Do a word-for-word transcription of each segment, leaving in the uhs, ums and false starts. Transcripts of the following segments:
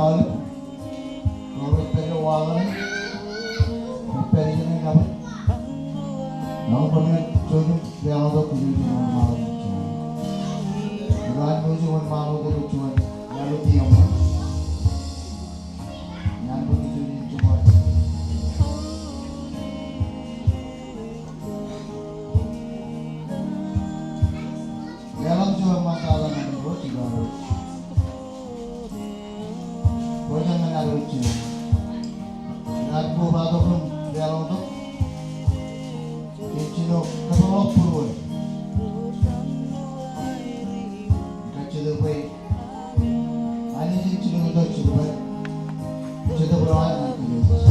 Aolep ro rej pād ilo waḷọk in, rej pād ijin in nabōj. Ñan kōmij juon im leḷọk tok ilo ijin in wōnṃaanḷọk. Ilo an Moses wōnṃaanḷọk tok juon, ñan ilo tiemḷọk. Ñan kōmij juon im juon. Leḷọk juon ṃōttata ñan Irooj ilo ad wōj. Kwōj ñan ad wōj juon. Ilo ad kobatok im leḷọk tok, jej jino kōpeḷḷọk būruon. Kajjitōk bwe Anij en jilkintok jidik bwe Jetōb ro an ñan kōj.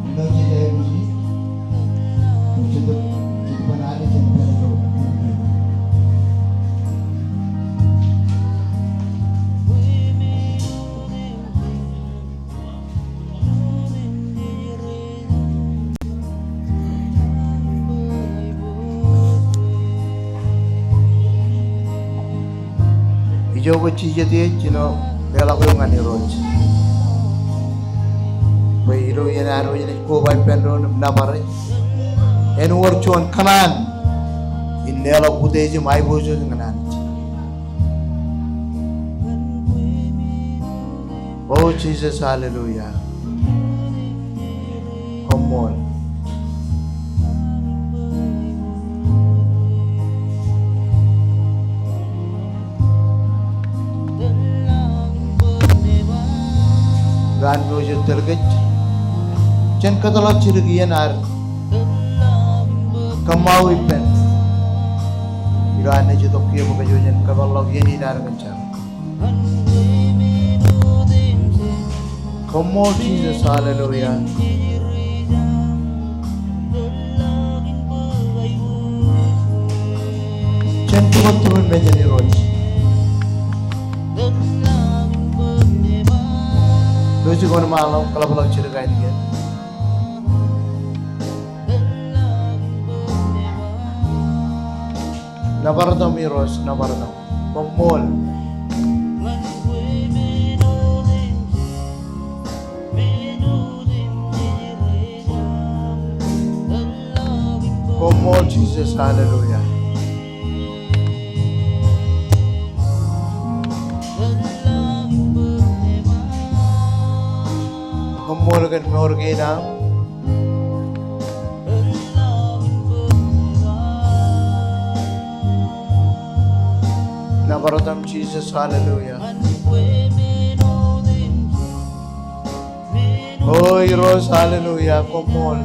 Āinwōt jej aikuji, Jetōb, Jetōb an Anij en pād ilo. Ijoke jijet ej jino leḷọk eok ñan Irooj. Bwe ilo iien ad wōj ej koba ippān doon im nōbar e, en wōr juon kōṇaan in leḷọk utiej im aiboojoj ñan Anij. O Jisōs, hallelujah. Koṃṃool. Ilo an Moses tōl kōj, jen kōtḷọk jidik iien ad kōṃṃao ippān. Ilo an Anij itok kiiō bwe kōj jen kōpeḷḷọk iien in ad kōn jar. Koṃṃool Jisōs, hallelujah. Jen jibaddik im mejān Irooj. Ilo jikōn im aḷap, kōḷapḷọk jidik ainikien. Nōbar tok Irooj, nōbar tok. Koṃṃool. Koṃṃool Jisōs, hallelujah. Koṃṃool kōn mour kein aṃ. Nōbar tok Jisōs, hallelujah. O Irooj, hallelujah, koṃṃool.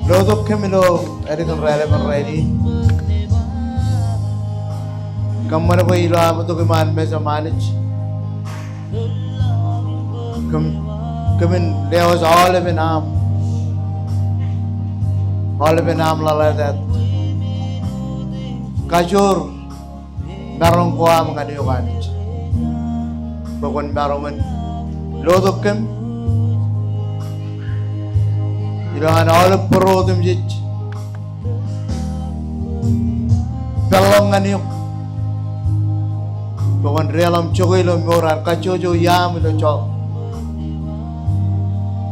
Lotok kōm ilo ālikin raelepen rainin. Kōṃṃan bwe ilo am itok iṃaan mejaṃ Anij, kōm, kōmin lewōj aolepen aṃ, aolepen aṃ ḷōḷātāt. Kajoor maroñ ko am ñan eok Anij. Bwe kwōn maroñ in lotok kōm ilowaan aolep bōro otemjej peḷḷọk ñan eok. Bwe kwōn deḷọñ jokwe ilo mour an kajjojo iaam ilo joḷọk.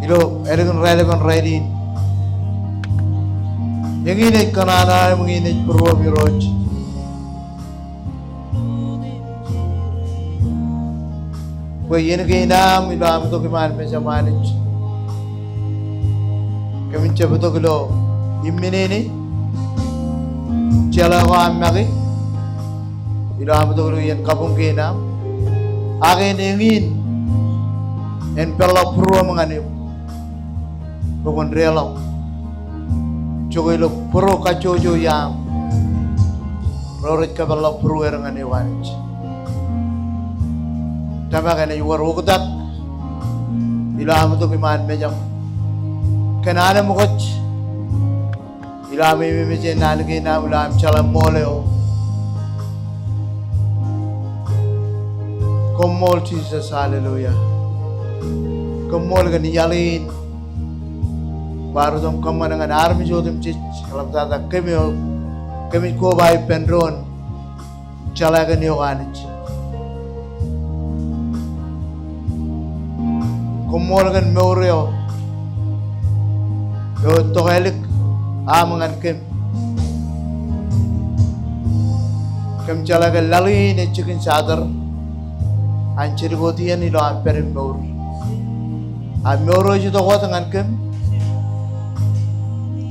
Ilo ālikin raelepen rainin. Eñin ej kōṇaan eo aṃ, eñin ej būruōm Irooj. Bwe iien kein aṃ ilo am itok iṃaan mejaṃ Anij, kōmin jab itok ilo imminene, jeḷā ko am make, ilo am itok ilo iien kabuñ kein aṃ. Ak en eñin en peḷḷọk būruōm ñan eok. Bwe kwōn deḷọñ jokwe ilo bōro kajjojo iaam ro rej kōpeḷḷọk būrueir ñan eok Anij. Tōmak enaaj wōr oktak ilo am itok iṃaan mejaṃ kōn anemkwōj. Ilo am ememej naan kein aṃ, ilo am jeḷā ṃool eo. Koṃṃool Jisōs, hallelujah. Koṃṃool kōn iaḷ in. Kwaar itok im kōṃṃan ñan armej otemjej, eḷaptata kōm eo, kōmij koba ippān doon jeḷā kōn eok Anij. Koṃṃool kōn mour eo, eo ej tokālik aṃ ñan kōm. Kōm jeḷā ke laḷ in ej jikin Satar an jidik wōt iien ilo am pād im mour. Ak mour eo ej itok wōt ñan kōm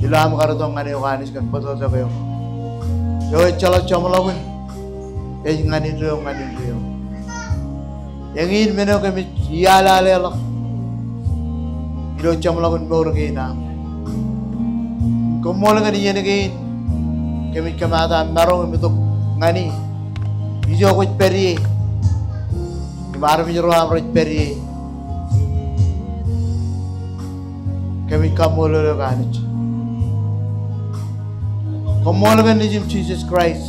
ilo am kar itok ñan eok Anij kōn bōtōktōk eo. Eo ejjeḷọk jeṃḷọkin, ej ñan indeeo, ñan indeeo. Eñin men eo kōmij iaḷ ḷọk ilo jeṃḷọkin mour kein am. Koṃṃool kōn iien kein kōmij kōmaat maroñ im itok ñan e. Ijo kwōj pād ie im armej ro aṃ rej pād ie. Kōmij kaṃṃoolol eok Anij. Koṃṃool kōn Nejiṃ Jisōs Kraist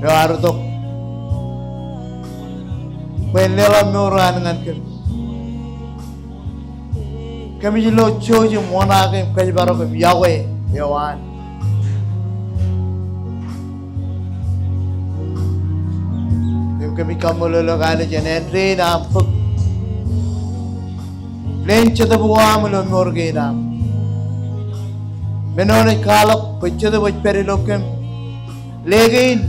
eo ear itok bwe en leḷọk mour eo an ñan kōm. Kōmij lo jouj im oṇaake im kōjparok im iọkwe eo an. Im kōmij kaṃṃoolol eok Anij, en āindein am bōk leen Jetōb ko am ilo mour kein am. Men eo enaaj kwaḷọk bwe Jetōb ej pād ilo kōm. Leen kein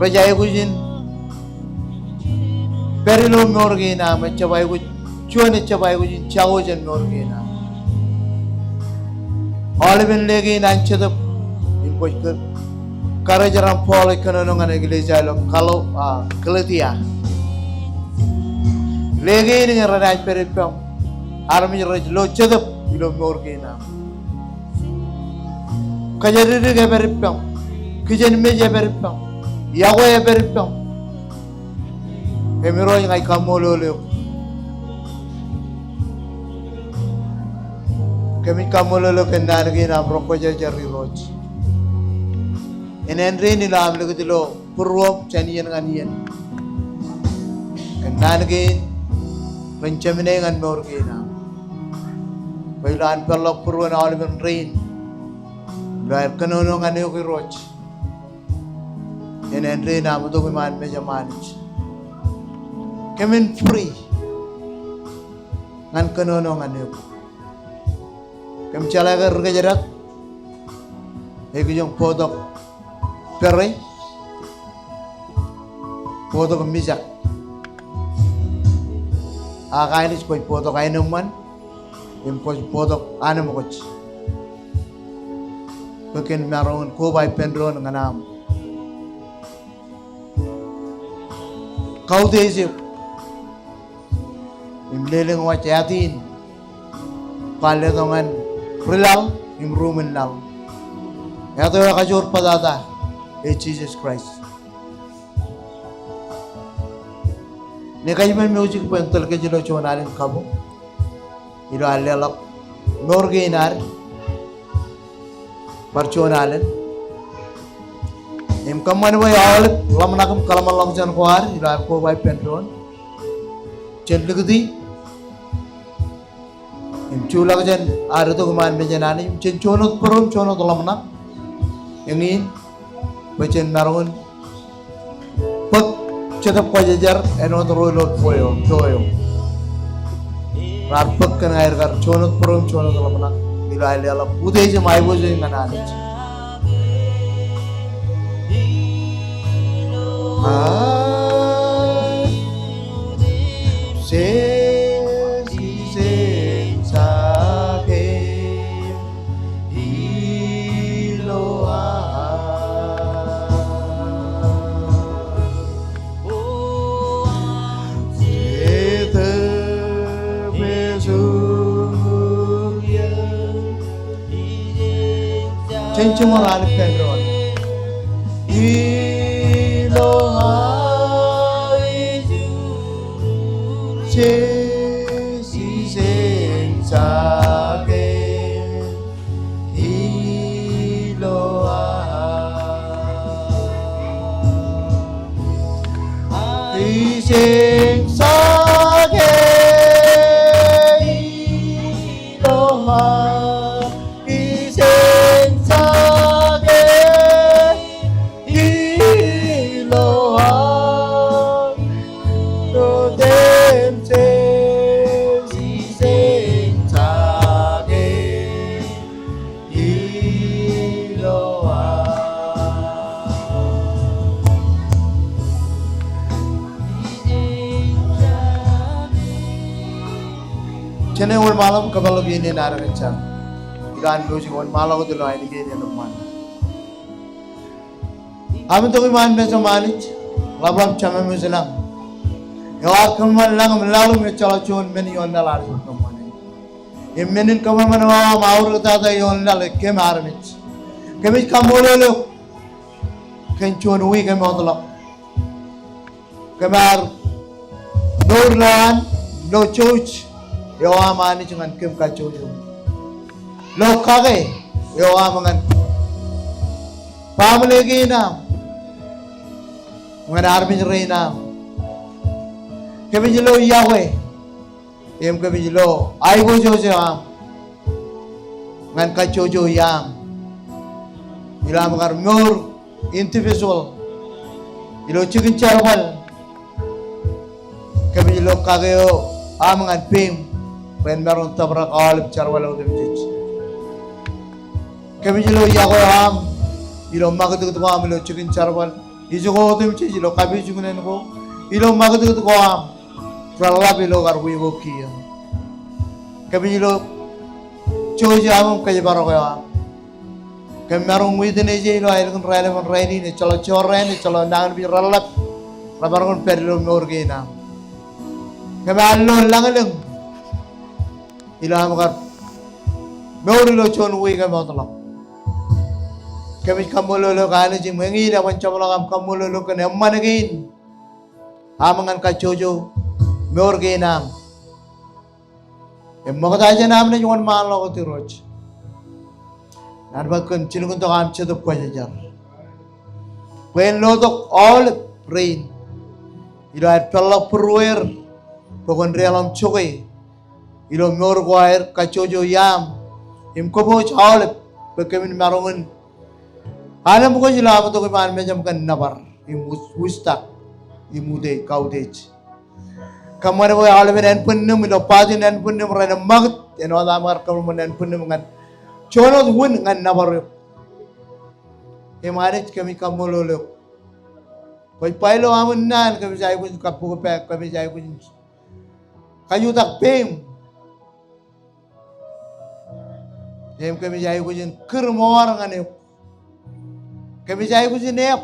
rej aikuj in pād ilo mour kein am, ejjab aikuj, juon ejjab aikuj in jako jān mour kein am. Aolepen leen kein an Jetōb im kwōj kō, karijeraṃ Paul ej kōnono ñan eklejia ilo Galo-, a, Galetia. Leen kein ñe renaaj pād ippaṃ, armej rej lo Jetōb ilo mour kein am. Kōjatdikdik ej pād ippaṃ. Kijenmej ej pād ippaṃ. Iọkwe ej pād ippaṃ. Im Irooj, ña ij kaṃṃoolol eok. Kōmij kaṃṃoolol eok kōn naan kein am rekwōjarjar Irooj. En āindein ilo am likūt ilo būruōṃ jān iien ñan iien kōn naan kein ren jemine ñan mour kein am. Bwe ilo an peḷḷọk būruon aolepen rein ilo aer kōnono ñan eok Irooj, en āindein am itok iṃaan mejaṃ Anij. Kōmin free ñan kōnono ñan eok. Kōm jeḷā ke ri kōjdat ej kijoñ bōktok pere, bōktok mijak. Ak Anij kwōj bōktok aenōṃṃan im kwōj bōktok anemkwōj. Bwe kōn maroñ in koba ippān doon ñan am kautiej eok im lelōñ waj āt in kwaar letok ñan ri laḷ im ruuṃ in laḷ. Āt eo ekajoor bōtata ej Jisōs Kraist. Ñe kajjimān ṃoujik bwe en tōl kōj ilo juon alen kabuñ ilo an leḷọk mour kein ad bar juon alen. Im kōṃṃan bwe aolep ḷōmṇak im kōḷmānḷọkjeṇ ko ad ilo ad koba ippān doon jān likūti im juḷọk jān ad itok iṃaan mejān Anij im jān juon wōt bōro im juon wōt ḷōmṇak. Eñin bwe jen maroñ in bōk Jetōb Kwōjarjar āinwōt ro ilo to eo, to eo. Raar bōk kōn aer kar juon wōt bōro im juon wōt ḷōmṇak ilo aer leḷọk utiej im aiboojoj ñan Anij. Jen jiṃor an ippān doon. Jen wōnṃaanḷọk im kōpeḷḷọk iien in ad kōn jar. Ilo an mouj wōnṃaanḷọk ilo ainikiien eṃṃan. Am itok iṃaan mejaṃ Anij, ḷapḷap Jemem ilañ. Eo ad kōṃṃan lañ im laḷ im ejjeḷọk juon men ioon laḷ ad kōṃṃane. Im men in kōṃanṃan eo aṃ aorōktata ioon laḷ kōm armej. Kōmij kaṃṃoolol eok kōn juon wiik eo emootḷọk. Kōm ar mour lowaan, lo jouj eo aṃ Anij ñan kōm kajjojo. Lo kake eo aṃ ñan baaṃle kein aṃ, ñan armej rein aṃ. Kōmij lo yokwe im kōmij lo aiboojoj eo aṃ ñan kajjojo iaam. Ilo aṃ kar mour individual, ilo jikin jerbal, kōmij lo kake eo aṃ ñan peiṃ bwe en maroñ in tōprak aolep jerbal otemjej. Kōmij lo yokwe eo aṃ ilo ṃakūtkūt ko aṃ ilo jikin jerbal, ijoko otemjej, ilo kapijuknen ko, ilo ṃakūtkūt ko aṃ reḷḷap ilo kar wiik ko kiiō. Kōmij lo jouj eo aṃ im kōjparok eo aṃ. Kōm maroñ in witness e ilo aelōñ in raelepen rainin, ejjeḷọk jorrāān, ejjeḷọk nañinmej reḷḷap, remaroñ in pād ilo mour kein aṃ. Kōm ar lo lañlōñ ilo aṃ kar mour ilo juon wiik eo emootḷọk. Kōmij kaṃṃoolol eok Anij im eñin eban jabdewōt aṃ kaṃṃoolol eok kōn eṃṃan kein aṃ ñan kajjojo mour kein aṃ. Im ṃokta jān am naaj wōnṃaanḷọk wōt Irooj, naan bwe kōm jilkintok am Jetōb Kwōjarjar bwe en lotok aolep rein ilo aer peḷḷọk būrueir bwe kwōn deḷọñ jokwe ilo mour ko aer kajjojo iaam im kōpooj aolep bwe kōmin maroñ in anemkwōj ilo am itok iṃaan mejaṃ kōn nōbar im wūj, wūjtak im utiej, kautiej. Kōṃṃan bwe aolepen ānbwinnūṃ ilo party in ānbwinnūṃ ren ṃakūt āinwōt aṃ kar kōṃṃan ānbwinnūṃ ñan juon wōt wūn ñan nōbar eok. Im Anij kōmij kaṃṃoolol eok bwe ej ba ilo aṃ naan kōmij aikuj in kabbokbok, kōmij aikuj in kajutak peiṃ. Im kōmij aikuj in kūr ṃoor ñan eok. Kōmij aikuj in eok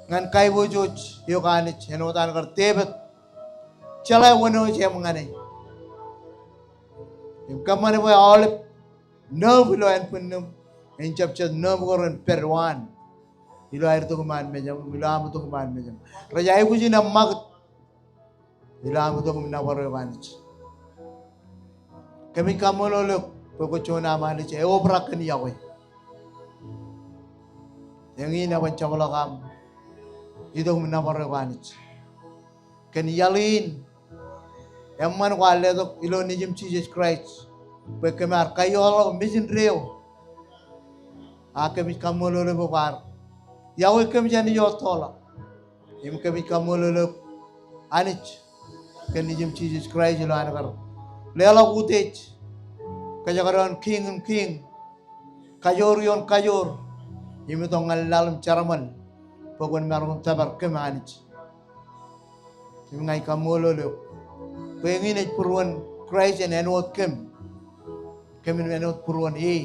ñan kaiboojoj eok Anij āinwōt an kar Devid jeḷā wōn eo ej eṃ ñan e. Im kōṃṃan bwe aolep nōb ilo ānbwinnūṃ en jab jet nōb ko ren pād waan ilo aer itok iṃaan mejaṃ, ilo am itok iṃaan mejaṃ. Rej aikuj in eṃṃakūt ilo am itok im nōbar eok Anij. Kōmij kaṃṃoolol eok bwe kwō juon am Anij eobrak kōn yokwe. Eñin eban jabdewōt aṃ itok im nōbar eok Anij. Kōn iaḷ in eṃṃan kwaar letok ilo Nejiṃ Jisōs Kraist bwe kōm ar kaioḷọk mejān deo. A kōmij kaṃṃoolol eok bwe kwaar yokwe kōm jān ijottoḷọk. Im kōmij kaṃṃoolol eok Anij kōn Nejiṃ Jisōs Kraist ilo an kar leḷọk utiej, kōjekdọọn kiiñ in kiiñ, kajoor ioon kajoor, im itok ñan laḷ im jerbal bwe kwōn maroñ in tōpar kōm Anij. Im ña ij kaṃṃoolol eok bwe eñin ej būruon Kraist en āinwōt kōm. Kōmin āinwōt būruon e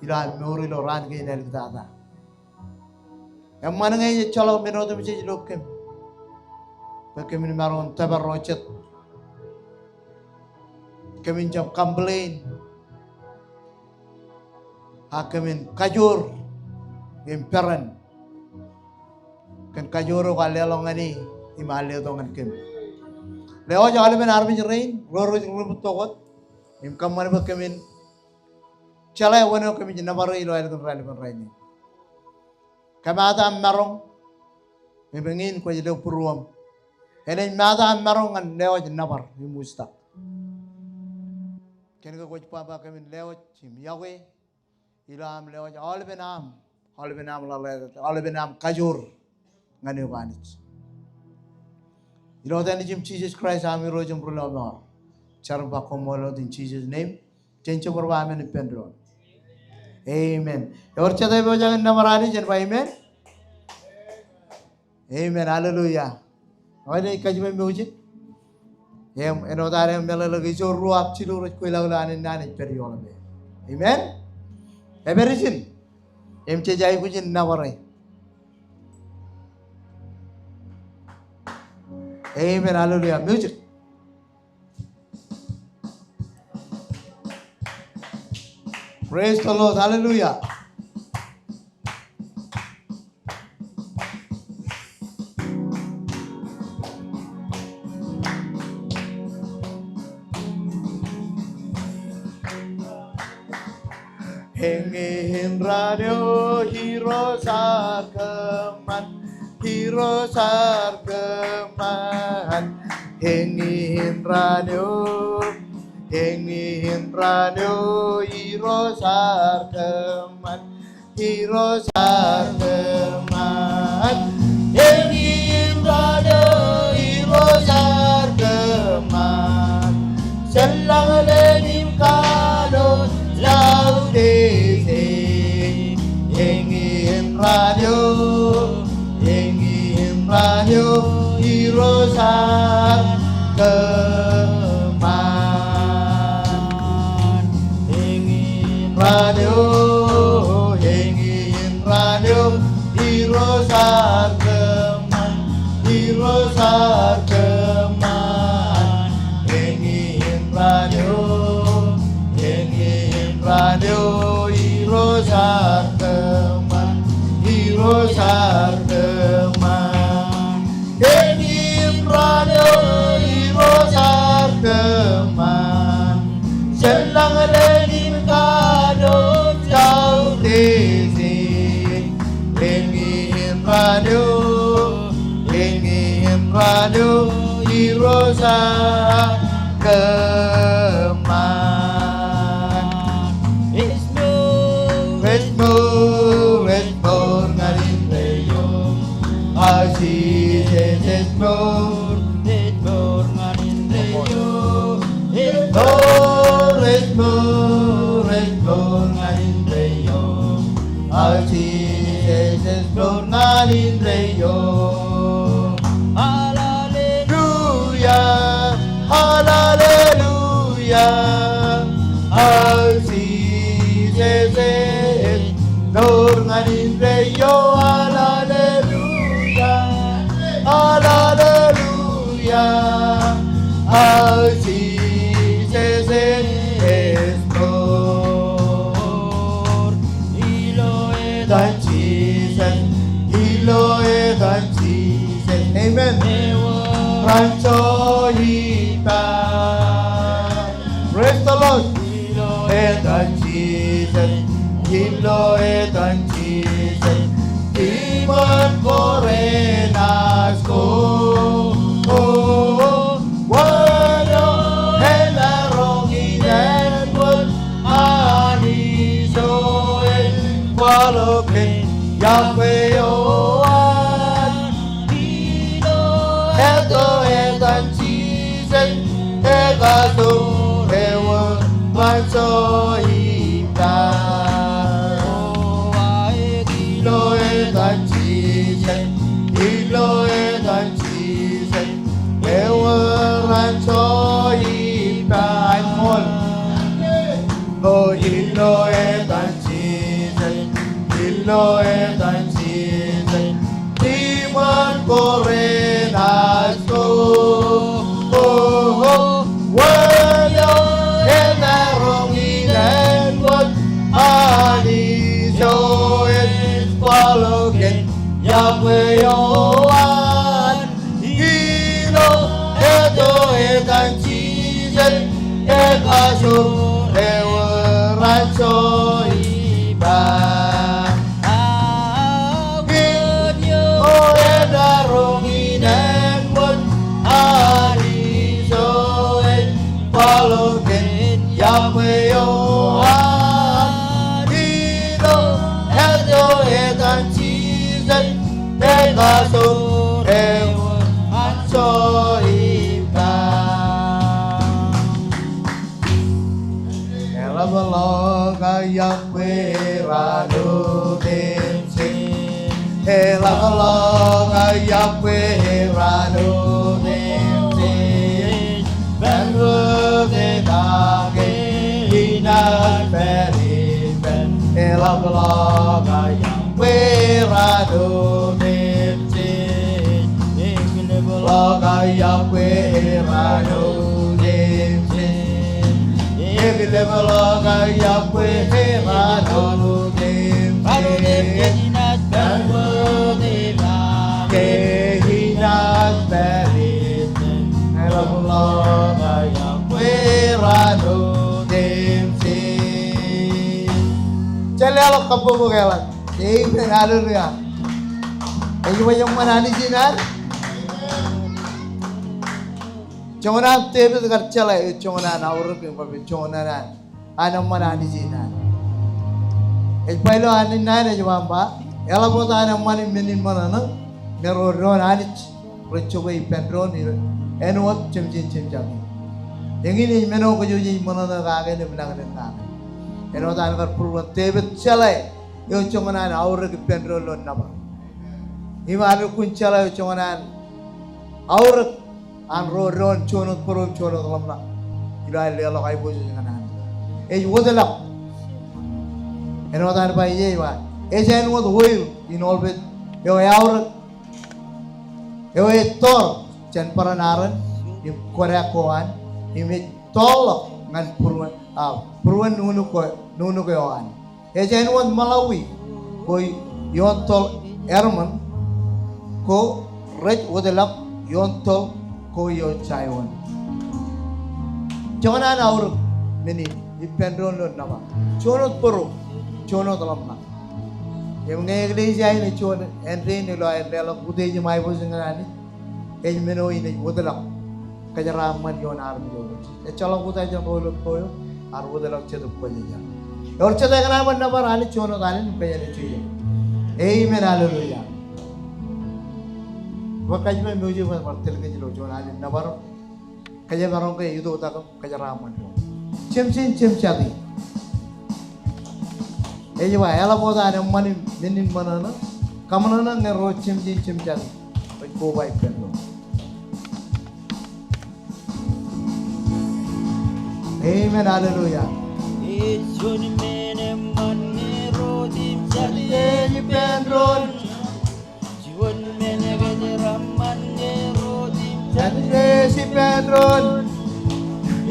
ilo am mour ilo raan kein āliktata. Eṃṃan ñe ejjeḷọk men otemjej ilo kōm bwe kōmin maroñ in tōpar ro jet. Kōmin jab complain. A kōmin kajoor im peran kōn kajoor eo kwaar leḷọk ñan e im ear letok ñan kōm. Lewōj aolepen armej rein ro rej ruṃwij tok wōt im kōṃṃan bwe kōmin jeḷā wōn eo kōmij nōbar e ilo ālikin raelepen rainin. Kōmata im maroñ im eñin kwōj lo būruōṃ. Enaaj mata im maroñ ñan lewōj nōbar im wūjtak. Kōn ke kwōj ba ba kōmin lewōj im yokwe ilo am lewōj aolepen am, aolepen am ḷōḷātāt, aolepen am kajoor ñan eok Anij. Ilo etan Nejiṃ Jisōs Kraist am Irooj im Rilọmọọr, jar im ba koṃṃool wōt in Jesus' name. Jen jab bar ba amen ippān doon. Amen. Ewōr jet eo epojak in nōbar Anij en ba amen. Amen. Hallelujah. Ewōr ej kajjimān mouj in? Im āinwōt ad meḷeḷe ke ijo ruo ak jilu rej kweilọk ilo āne in naan ej pād ioḷape. Amen. Ej pād ijin. Im jej aikuj in nōbar e. Amen. Hallelujah. Music. Praise the Lord. Hallelujah. Eñin raan eo Irooj ad kōṃṃan, Irooj ad kōṃṃan. Eñin raan eo, eñin raan eo Irooj ad kōṃṃan. Irooj ad kōṃṃan. Eñin raan eo Irooj ad kōṃṃan. Jen lañlōñ im kaanōk lautese. Eñin raan eo, eñin raan eo Irooj ad kōṃṃan. Eñin raan eo, eñin raan eo Irooj ad kōṃṃan, Irooj ad kōṃṃan. Eñin raan eo, eñin raan eo Irooj ad kōṃṃan, Irooj ad kōṃṃan. Eñin raan eo Irooj ad kōṃṃan. Jen lañlōñ im kaanōk lautese. Eñin raan eo, eñin raan eo Irooj ad kōṃṃan. Ej mour, ej mour, ej mour ñan indeeo. Ak Jisōs ej mour, ej mour ñan indeeo. Ej mour, ej mour, ej mour ñan indeeo. Ak Jisōs ej mour ñan indeeo. Hallelujah, hallelujah. Ak Jisōs ej mour ñan indeeo. Hallelujah, hallelujah. Ak Jisōs ej mour. Ilo etan Jisōs, ilo etan Jisōs. Amen. Ewōr rancho ippān. Praise the Lord. Ilo etan Jisōs, ilo etan Jisōs, demon ko renaaj ko. Wōn eo emaroñ in āinwōt Anij eo ej kwaḷọk kōn yokwe eo an. Ilo etan Jisōs ekajoor ewōr rancho ippān. Ilo etan Jisōs, ilo etan Jisōs ewōr rancho ippān. Ilo, ilo etan Jisōs, ilo etan Jisōs, demon ko renaaj ko. Wōn eo emaroñ in āinwōt Anij eo ej kwaḷọk kōn yokwe eo an. Ilo etan Jisōs ekajoor ewōr rancho ippān. Ak wōn eo emaroñ in āinwōt Anij eo ej kwaḷọk kōn yokwe eo an. Ilo etan Jisōs ekajoor ewōr rancho ippān. Eḷapḷọk aō yokwe raan otemjej. Eḷapḷọk aō yokwe raan otemjej. Jen leḷọk kabbokbok eḷap. Amen. Hallelujah. Ej baj eṃṃan Anij in ad. Joñan an Devid kar jeḷā eo joñan an aorōk im baj joñan an an eṃṃan Anij in ad. Ej ba ilo an in naan ej ba, eḷap wōt an eṃṃan im men in ṃōṇōṇō ñe ro doon Anij rej jokwe ippān doon ilo āinwōt jemjein jemjatin. Eñin ej men eo kōjwōj ej ṃōṇōṇō kake im lañdōñ kake. Āinwōt an kar būruon Devid jeḷā eo joñan an aorōk ippān doon ilo nōbar. Im an lukkuun jeḷā eo joñan an aorōk an ro doon juon wōt bōro im juon wōt ḷōmṇak ilo aer leḷọk aiboojoj ñan Anij. Ej wōtlọk. Āinwōt an ba ije ej ba, ej āinwōt oil in oolpet eo eaorōk, eo ettoor jān bōran Aaron im kōdā ko an, im ej tọọrḷọk ñan būruon, a, būruon nuknuk ko, nuknuk eo an. Ej āinwōt ṃaḷawi ko ioon toḷ Hermon, ko rej wōtlọk ioon toḷ ko ioon Zaion. Joñan an aorōk men in ippān doon ilo nōbar. Juon wōt bōro, juon wōt ḷōmṇak. Im ñe eklejia in ej juon āindein ilo aer leḷọk utiej im aiboojoj ñan Anij, ej men eo in ej wōtlọk kōjeraaṃṃan ioon armej eo. Ejjeḷọk wōt jān ro ilo bwe eo, ear wōtlọk Jetōb Kwōjarjar. Ewōr jet ekōṇaan bar nōbar Anij juon wōt alen im kōjeañ juon. Amen, hallelujah. Bwe kajjimej im eo ej bar tōl kōj ilo juon alen nōbar. Kōjparok ke ej itok tok im kōjeraaṃṃan doon. Jemjein jemjatin. Ej ba, eḷap wōt an eṃṃan im men in ṃōṇōṇō, kaṃōṇōṇō ñe ro jemjein jemjatin rej koba ippān doon. Amen, hallelujah. Ej juon men eṃṃan ñe ro jemjatin ej ippān doon. Juon men kōjeraaṃṃan ñe ro jemjatin ej ippān doon.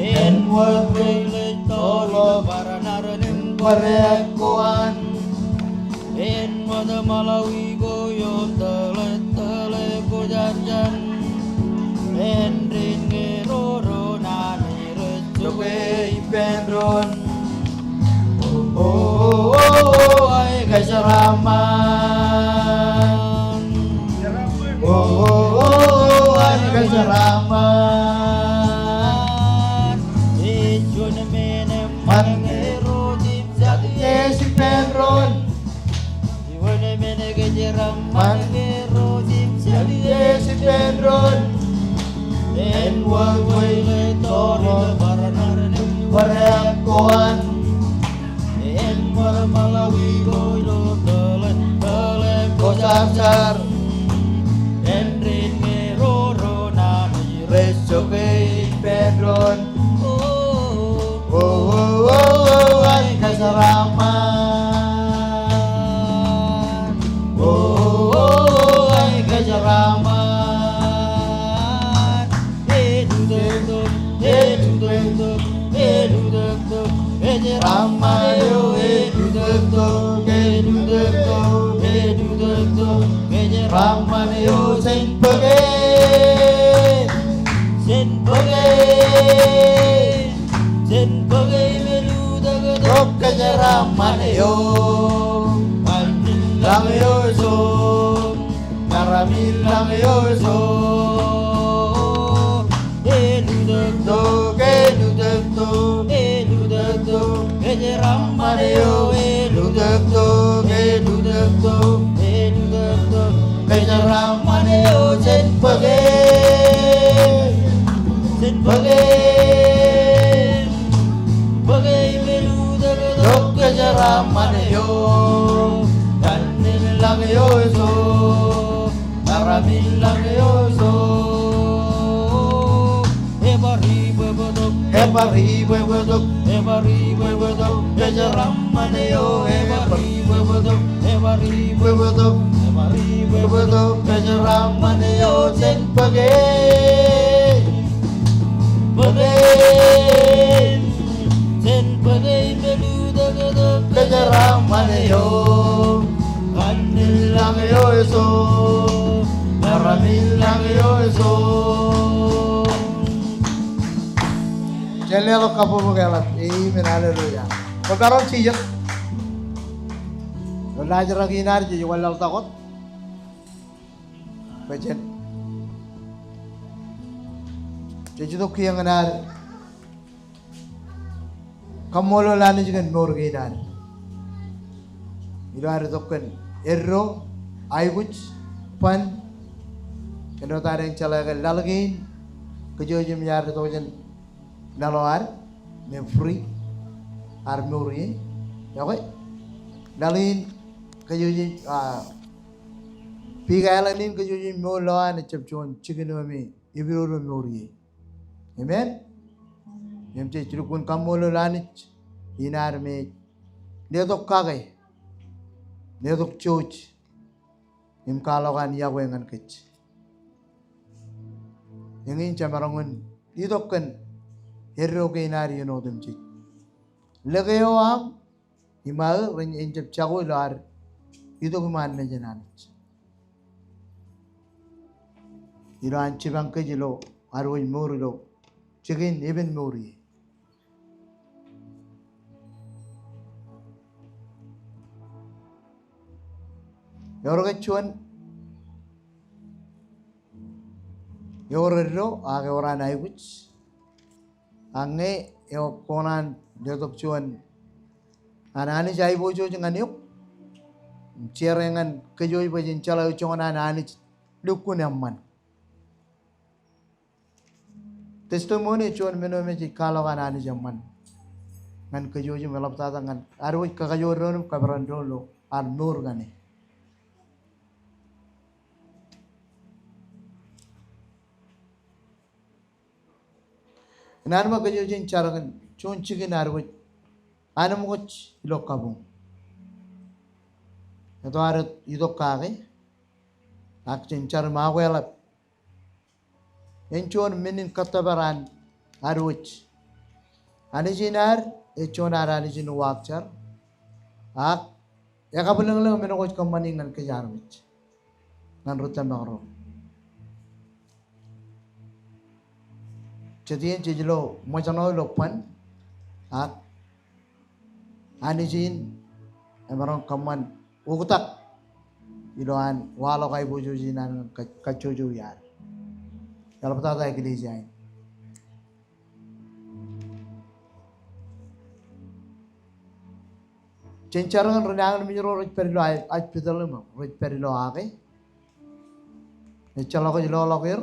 Āinwōt oil ettoor ilo bōran Aaron im kōdā ko an. Āinwōt ṃaḷawi ko ioon toḷ ettoor ko jar jar. Āindein ñe ro doon Anij rej jokwe ippān doon. O, o, o, o, ae kōjeraaṃṃan. O, o, o, o, ae kōjeraaṃṃan. Ej juon men eṃṃan ñe ro jemjatin ej ippān doon. Juon men kōjeraaṃṃan ñe ro jemjatin ej ippān doon. Āinwōt oil ettoor ilo bōran Aaron im kōdā ko an. Āinwōt ṃaḷawi ko ilo toḷ ettoor ko jar jar. Āindein ñe ro doon Anij rej jokwe ippān doon. O, o, o, o, ae kōjeraaṃṃan. O, o, o, o, ae kōjeraaṃṃan. Elutōktok, elutōktok, elutōktok, kōjeraaṃṃan eo, elutōktok, elutōktok, elutōktok, kōjeraaṃṃan eo, jān bōke, jān bōke, jān bōke im elutōktok kōjeraaṃṃan eo. Ṃanit lañ eo ej tok, ña ramin lañ eo ej tok. Elutōktok, elutōktok, elutōktok, kōjeraaṃṃan eo, elutōktok, elutōktok, elutōktok, kōjeraaṃṃan eo, jān bōke, jān bōke, bōke im elutōktok kōjeraaṃṃan eo, ñan ānin lañ eo ej tok. Ña ramin lañ eo ej tok. Ebar ibwebwetok, ebar ibwebwetok, ebar ibwebwetok kōjeraaṃṃan eo, ebar ibwebwetok, ebar ibwebwetok, ebar ibwebwetok kōjeraaṃṃan eo, jān bōke, bōke, jān Ṃane eo, kannilañ eo eso, meram ilañ eo eso. Jen leḷọk kabbokbok eḷap. Amen. Hallelujah. Kwōmaroñ jijet. Ilo laajrak in ad jej wanlaḷtak wōt. Bwe jen, jej itok kiiō ñan ad kaṃṃoolol Anij kōn mour kein ad. Ilo ad itok kōn eddo, aikuj, ban, kōn wōt ad en jeḷā ke laḷ kein kōjwōj im iar itok jān laḷ eo ad, im free, ad mour ie. Ekwe, laḷ in kōjwōj im, ah, big island in kōjwōj im mour ḷọk an ejjab juon jikin eo me epidodo mour ie. Amen. Im jej lukkuun kaṃṃoolol Anij in ad me ej letok kake, letok jouj, im kwaḷọk an iọkwe ñan kōj. Eñin jemaroñ in itok kōn eddo kein ad iien otemjej. Lōke eo aṃ im aō ren en jab jako ilo ad itok iṃaan mejān Anij. Ilo an jipañ kōj ilo ad wōj mour ilo jikin epen mour ie. Ewōr ke juon, ewōr eddo, ak ewōr an aikuj. Ak ñe ewōr kōṇaan letok juon an Anij aiboojoj ñan eok, im share ñan kōj bwe jen jeḷā eo joñan an Anij lukkuun eṃṃan. Testimony ej juon men eo me jej kwaḷọk an Anij eṃṃan ñan kōj im eḷaptata ñan ad wōj kakajoor doon im kōperan doon ilo ad mour kaṇe. Inaaj ba kōj jen jar kōn juon jikin ad wōj anemkwōj ilo kabuñ. Eto ad itok kake, ak jen jar im akweḷap. En juon men in kōttōpar an ad wōj. Anij in ad ej juon ad Anij in uwaak jar. Ak ekabwilōñlōñ men ko ej kōṃṃani ñan kōj armej, ñan ri tōmak ro. Jet iien jej lo ṃōjṇọ ilo ban, ak Anij in emaroñ kōṃṃan oktak ilo an waḷọk aiboojoj in an ñan kajjojo iaad. Eḷaptata eklejia in. Jen jar ñan ri nañinmej ro rej pād ilo hospital im rej pād ilo ake. Ejjeḷọk ej loḷọk er.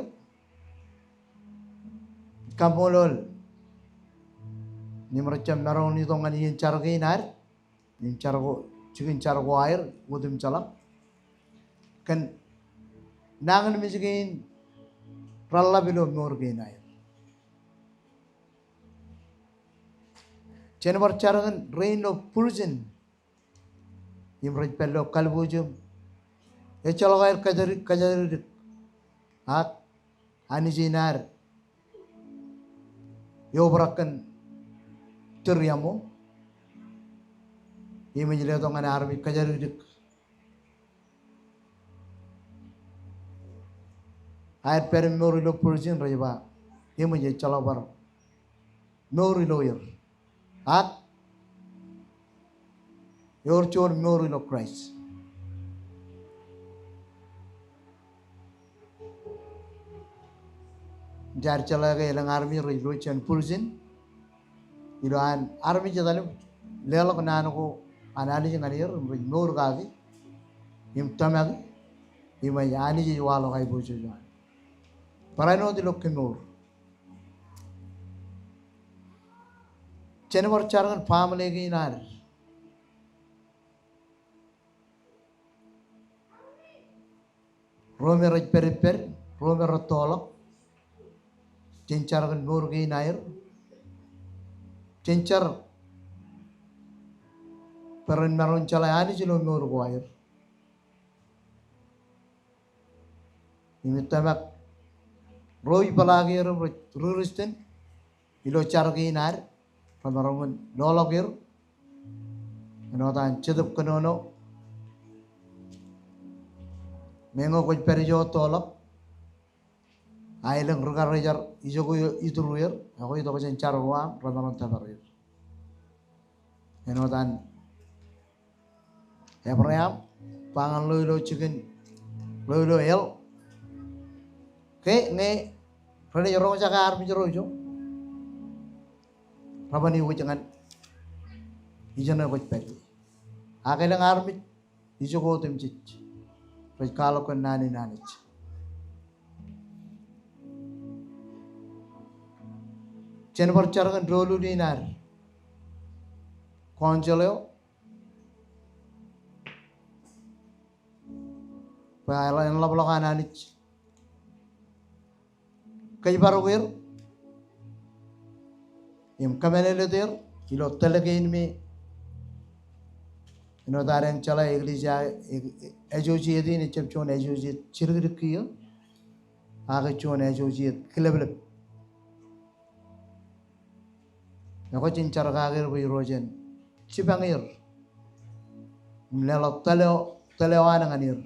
Kaṃṃoolol im rej jab maroñ in itok ñan iien jar kein ad im jar ko, jikin jar ko aer otemjeḷọk kōn nañinmej kein reḷḷap ilo mour kein aer. Jen bar jar kōn rein ilo prison im rej pād ilo kalbuuj im ejjeḷọk aer kōjatdikdik, kōjatdikdik. Ak Anij in ad eobrak kōn tūriaṃo im ej letok ñan armej kōjatdikdik. Aer pād im mour ilo prison, rej ba eṃōj, ejjeḷọk bar mour ilo er. Ak ewōr juon mour ilo Kraist. Jaar jeḷā ke elōñ armej rej lo jān prison ilo an armej etal im leḷọk naan ko an Anij ñan er im rej mour kaki im tōmaki im ej Anij ej waḷọk aiboojoj eo an. Barāinwōt ilo kemour, jen bar jar kōn family kein ad ro me rej pād ippād, ro me rettoḷọk. Jen jar kōn mour kein aer. Jen jar bwe ren maroñ in jeḷā Anij ilo mour ko aer. Im ij tōmak ro ej peḷaak er im rej ri Kristen ilo jar kein ad, remaroñ in loḷọk er Āinwōt an Jetōb kōnono, meñe kwōj pād ijo ettoḷọk, aelōñ ri-karijer ijoko ituruer, ekwe itok jān jar ko aṃ, remaroñ tōpar er. Āinwōt an Ebream, ba ñan ḷo ilo jikin, ḷo ilo hell. Ke ñe renaaj roñjake armej ro ijo, reban iwōj ñan ijeṇe kwōj pād ie. Ak elōñ armej ijoko otemjej rej kwaḷọk kōn naan in Anij. Jen bar jar kōn doulul in ad council eo, bwe eḷap, eḷapḷọk an Anij kōjparok er im kōmālōtlōt er ilo tōl kein me āinwōt ad eñjeḷā eklejia, e-, e-, associate in ejjab juon associate jidikdik kiiō, ak juon associate kileplep. Ekwe jen jar kake er bwe Irooj en jipañ er im leḷọk tōl eo, tōl eo an ñan er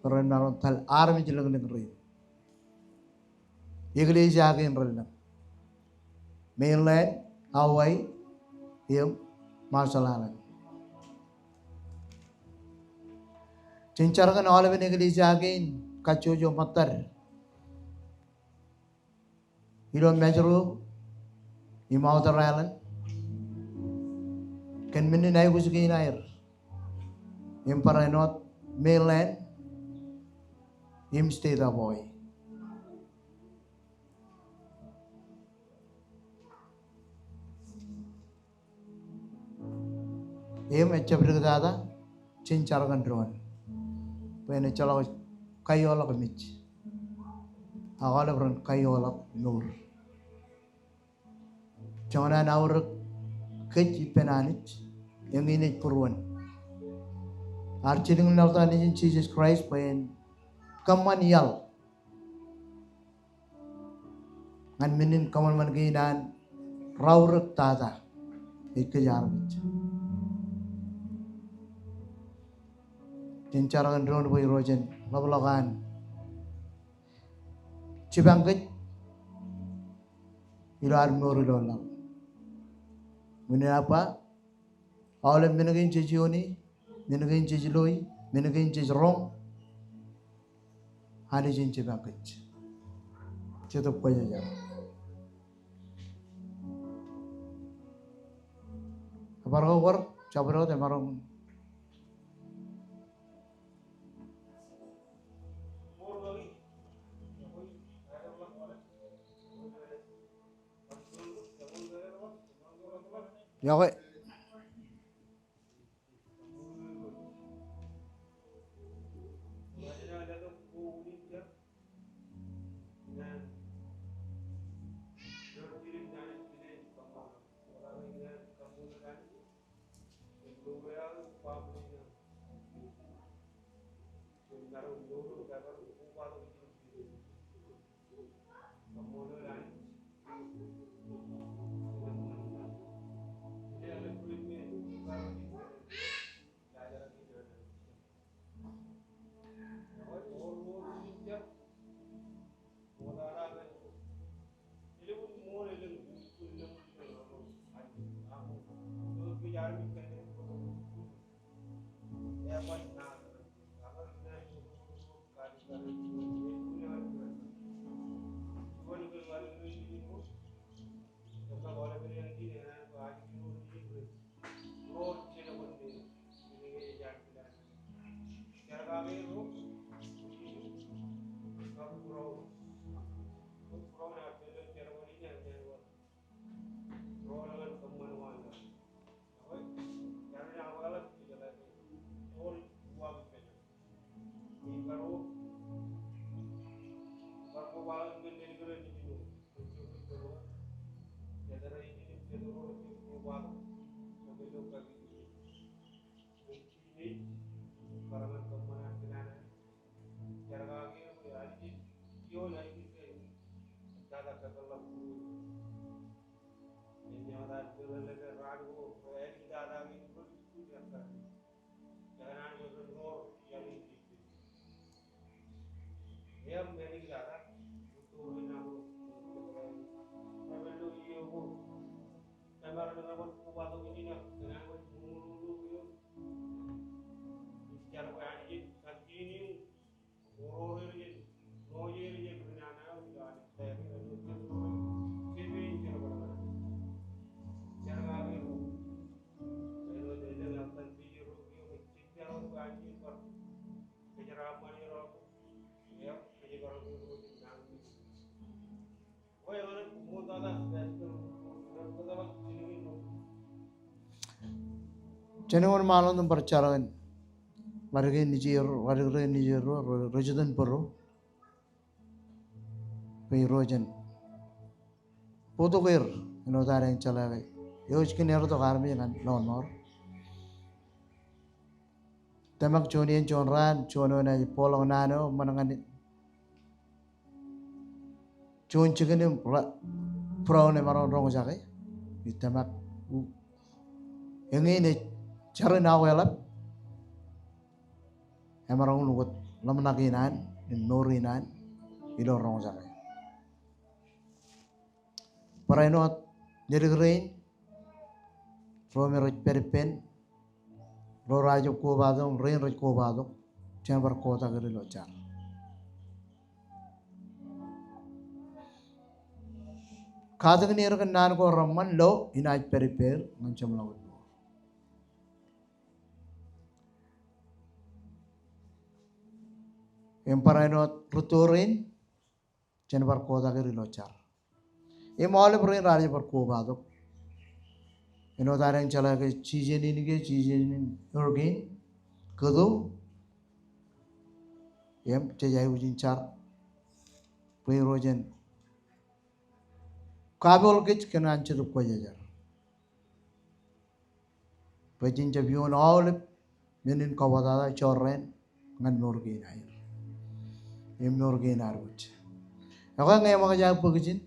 bwe ren maroñ tōl armej lōñlōñ rein. Eklejia kein relōñ, mainland, Hawaii, im Marshall Island. Jen jar kōn aolepen eklejia kein kajjojo ṃōttad ilo Majuro im Outer Island kōn men in aikuj kein aer im barāinwōt mainland im state of Hawaii. Im ejjab diktata, jen jar kōn doon bwe en ejjeḷọk kaioḷọk mej, ak aolep ren kaioḷọk mour. Joñan an aorōk kōj ippān Anij, eñin ej būruon. Ear jilkinḷọk Nejin Jisōs Kraist bwe en kōṃṃan iaḷ ñan men in kōṃanṃan kein an raorōk tata ej kōj armej. Jen jar kōn doon bwe Irooj en ḷapḷọk an jipañ kōj ilo ad mour ilo laḷ. Unin aō ba, aolep men kein jej iioni, men kein jej loi, men kein jej roñ, Anij en jipañ kōj. Jetōb Kwōjarjar. Bar ko bar jabdewōt emaroñ. Iọkwe. Jen wōnṃaanḷọk im bar jar kōn ḷaddik eo nejū, ḷaddik eo nejū, ro, ro, ro jitōnbōro. Bwe Irooj en bōktok er āinwōt ad jeḷā ke eo ej kōn er tok armej ñan lọmọọr. Tōmak juon iien, juon raan, juon eo enaaj bōkḷọk naan eo ṃōn ñan juon jikin im ra-, būroon emaroñ roñjake. Ij tōmak u-, eñin ej jar in aoleḷap. Emaroñ lukkuun ḷōmṇak in an, im mour in an, ilo roñjake. Barāinwōt ledik rein, ro me rej pād ippān, ro raar jab kobatok, rein rej kobatok, jen bar kotak er ilo jar. Katakin er kōn naan ko reṃṃan lo inaaj pād ippāer ñan jeṃḷọkin mour. Im barāinwōt rūtto rein, jen bar kotak er ilo jar. Im aolep rein raar jab bar kobatok. Āinwōt ad jeḷā ke jijen in ke jijen in hurricane, kōto, im jej aikuj in jar bwe Irooj en kapool kōj kōn an Jetōb Kwōjarjar. Bwe jen jab iioon aolep men in kabwatata jorrāān ñan mour kein aer im mour kein ad wōj. Ekwe ñe eṃōkaj aō bōk ijin,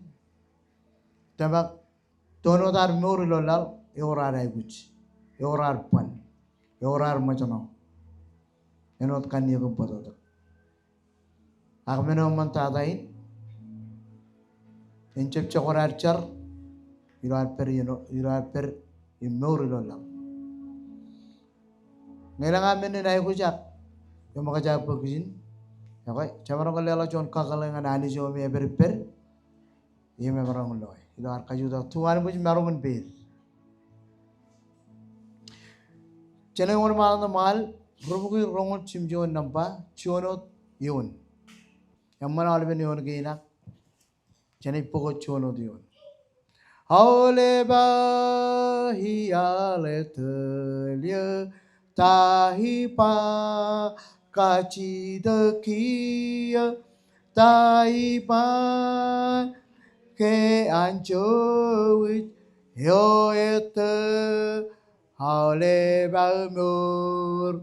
tōmak, toon wōt ad mour ilo laḷ, ewōr ad aikuj, ewōr ad ban, ewōr ad ṃōjṇọ, āinwōt kanniōk im bōtōktōk. Ak men eo eṃṃan tata in, en jab jokwe ad jar ilo ad pād, ilo, ilo ad pād im mour ilo laḷ. Ñe elōñ aō men in aikuj ak eṃōkaj aō bōk ijin, ekwe, jemaroñ ke leḷọk juon kakōḷḷe ñan Anij eo me epād ippād im emaroñ loe ilo ad kajutak, tu Anij ej maroñ in peid. Jen wōnṃaanḷọk im al Rubukwi roñoul jimjuon, nōṃba juon wōt eoon. Eṃṃan aolepen eoon kein ak jen bōk wōt juon wōt eoon. Aolep aō ial etōl eō, ta ij ba kajjitōk kiiō, ta ij ba ke anjọ wōj eo ettōr aolep aō mour.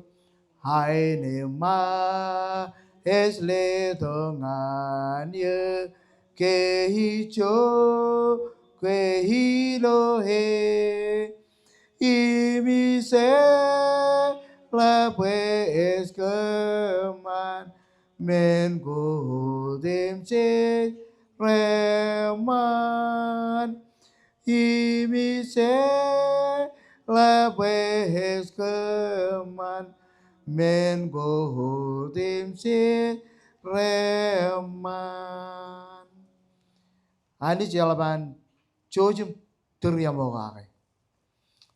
Aenōṃṃan ej letok ñan eō ke ij jokwe ilo e. Im ij jeḷā bwe ej kōṃṃan men ko otemjej reṃṃan. Im ij jeḷā bwe ej kōṃṃan men ko otemjej reṃṃan. Anij eḷap an jouj im tūriaṃo kake.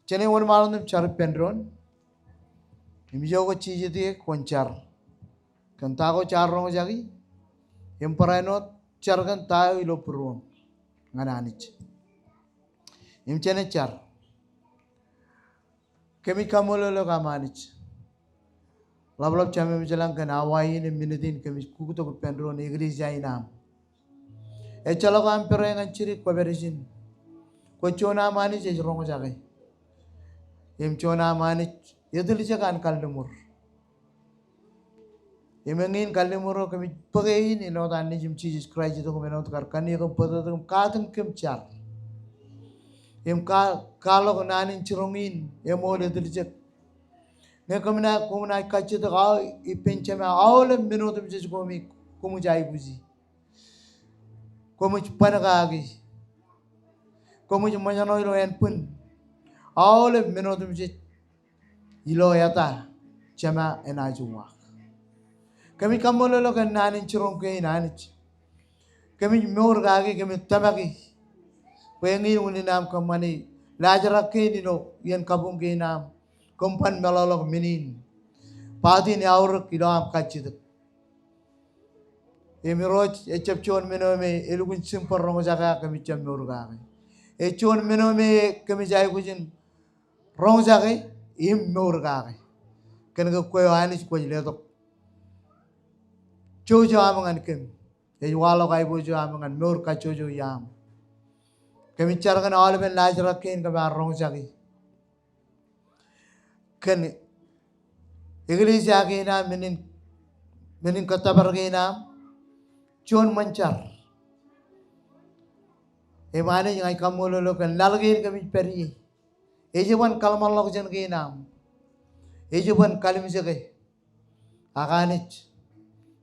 Jen wōnṃaanḷọk im jar ippān doon. Im ijo kwōj jijet ie kwōn jar kōn ta ko jaar roñjake. Im barāinwōt jar kōn ta eo ilo būruōṃ ñan Anij. Im jen jar. Kōmij kaṃṃoolol eok aṃ Anij. Ḷapḷap Jemem ilañ kōn awa in im minit in kōmij kuktok ippān doon eklejia in aṃ. Ejjeḷọk aṃ pere ñan jidik, kwōpād ijin. Kwōj juon aṃ Anij ej roñjake. Im juon aṃ Anij etiljek an kalliṃur. Im eñin kalliṃur eo kōmij bōke in āinwōt an Nejiṃ Jisōs Kraist itok im āinwōt kar kanniōk im bōtōktōk im katakin kōm jar. Im ka-, kwaḷọk naan in jiroñ in eṃool etiljek. Ñe kōm naaj, koṃ naaj kajjitōk aō ippān Jema aolep men otemjej ko me koṃij aikuji. Koṃij ban kaki. Koṃij ṃōjṇọ ilo ānbwin. aolep men otemjej ilo eta Jema enaaj uwaak. Kōmij kaṃṃoolol eok kōn naan in jiroñ kein Anij. Kōmij mour kaki, kōmij tōmaki bwe eñin unin aṃ kōṃṃani laajrak kein ilo iien kabuñ kein aṃ. Kōm ban meḷọkḷọk men in, baatin aorōk ilo aṃ kajjitōk. Im Irooj, ejjab juon men eo me elukkuun jen bar roñjake ak kōmij jab mour kake. Ej juon men eo me kōmij aikuj in roñjake im mour kake. Kōn ke kwe eo Anij kwōj letok jouj eo aṃ ñan kōm. Ej waḷọk aiboojoj eo aṃ ñan mour kajjojo iaam. Kōmij jar kōn aolepen laajrak kein kōm ar roñjake kōn eklejia kein aṃ, men in, men in kōttōpar kein aṃ, juon ṃōn jar. Im Anij, ña ij kaṃṃoolol eok kōn laḷ kein kōmij pād ie. Ej ban kōḷmānḷọkjeṇ kein aṃ. Ej ban kalimjeke. Ak Anij,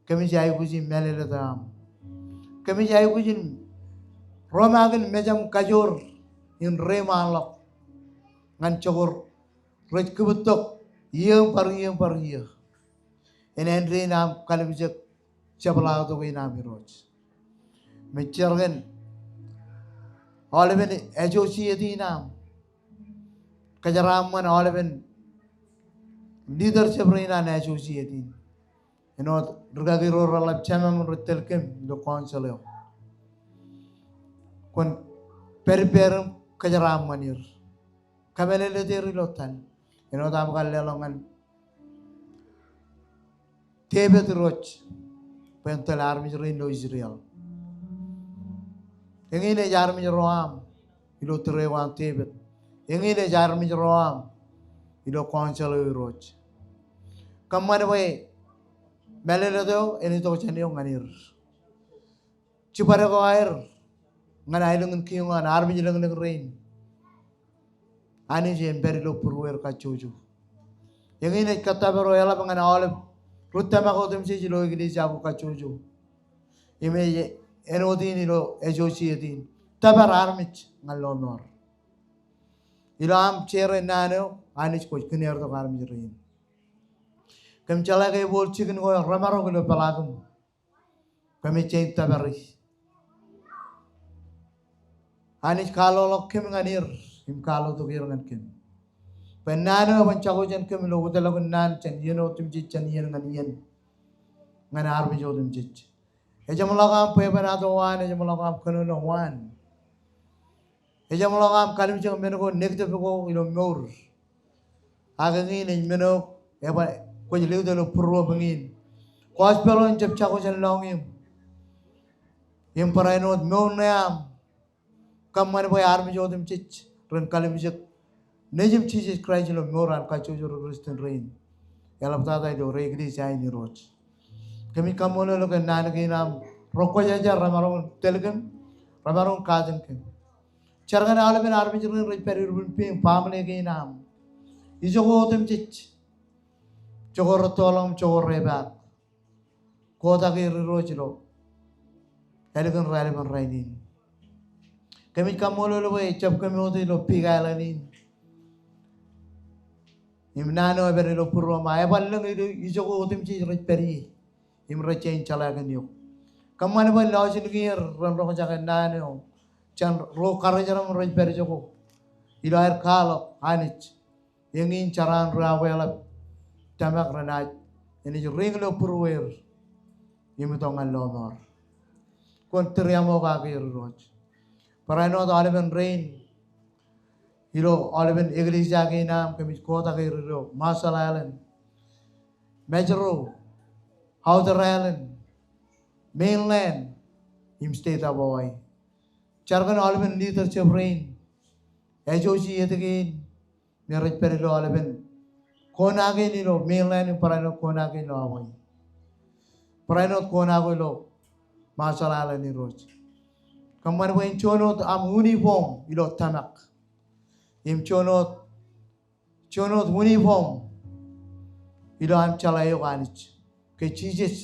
kōmij aikuj in mālōtlōt eo aṃ. Kōmij aikuj in romaak in mejaṃ kajoor in reiṃaanḷọk ñan jokor rej kūpūttok iiō im bar iiō im bar iiō. Āindein aṃ kalimjek jepḷaaktok in aṃ Irooj. Im ij jar kōn aolepen associate in aṃ. Kōjeraaṃṃan aolepen leadership rein an associate in. Āinwōt rūkaki ro reḷap jemāmān rej tōl kōm ilo council eo. Kwōn pād ippāer im kōjeraaṃṃan er. Kōmālōtlōt er ilo tōl. Āinwōt aṃ kar leḷọk ñan David Irooj bwe en tōl armej rein ilo Israel. Eñin ej armej ro aṃ ilo tōre eo an David. Eñin ej armej ro aṃ ilo council eo Irooj. Kōṃṃan bwe mālōtlōt eo en itok jān eok ñan er. Jibadek eo aer ñan aelōñ in kiiñ eo an armej lōñlōñ rein. Anij, en pād ilo būrueir kajjojo. Eñin ej kōttōpar eo eḷap ñan aolep ri tōmak otemjej ilo eklejia ko kajjojo. Im ej āinwōt in ilo associate in. Tōpar armej ñan lọmọọr. Ilo aṃ share naan eo, Anij, kwōj kinier tok armej rein. Kōm jeḷā ke ebooḷ jikin ko remaroñ ilo peḷaakin kōmij jañin tōpari. Anij, kwaḷọk kōm ñan er im kwaḷọk tok er ñan kōm. Bwe naan eo eban jako jān kōm ilo wōtlọkin naan jān iien otemjej jān iien ñan iien ñan armej otemjej. Ejeṃḷọk aṃ bwebwenato waan, ejeṃḷọk aṃ kōnono waan. Ejeṃḷọk aṃ kalimjek men ko negative ko ilo mour. Ak eñin ej men eo eban kwōj likūt ilo būruōb eñin. Gospel eo en jab jako jān lọñiṃ. Im barāinwōt mour ṇe aṃ. Kōṃṃan bwe armej otemjej ren kalimjek Nejūṃ Jisōs Kraist ilo mour an kajjojo ri Kristian rein. Eḷaptata ilo ri eklejia in Irooj. Kōmij kaṃṃoolol eok kōn naan kein aṃ. Ro kwōjarjar remaroñ tōl kōm, remaroñ katin kōm. Jar kōn aolepen armej rein rej pād ippān pein baaṃle kein aṃ. Ijoko otemjej. Joko rettoḷọk im joko repaak. Kotak er Irooj ilo ālikin raelepen rainin. Kōmij kaṃṃoolol bwe ejab kōm wōt ilo Big Island in. Im naan eo epād ilo būruōm, eban lōñ ilo ijoko otemjej rej pād ie. Im rej jañin jeḷā kōn eok. Kōṃṃan bwe lọjilñier ren roñjake naan eo jān ro karijeram rej pād ijoko. Ilo aer kwaḷọk Anij. Eñin jeraan ri aweḷap tōmak renaaj, enaaj riiñ ilo būrueir im itok ñan lọmọọr. Kwōn tūriaṃokake er Irooj. Barāinwōt aolepen rein ilo aolepen eklejia kein aṃ kōmij kotak er ilo Marshall Island, Majuro, Outer Island, mainland, im state of Hawaii. Jar kōn aolepen leadership rein, associate kein, me rej pād ilo aolepen kona kein ilo mainland im barāinwōt kona kein ilo Hawaii. Barāinwōt kona ko ilo Marshall Island Irooj. Kōṃṃan bwe en juon wōt aṃ uniform ilo tōmak. Im juon wōt, juon wōt uniform ilo aṃ jeḷā eok Anij. Ke Jisōs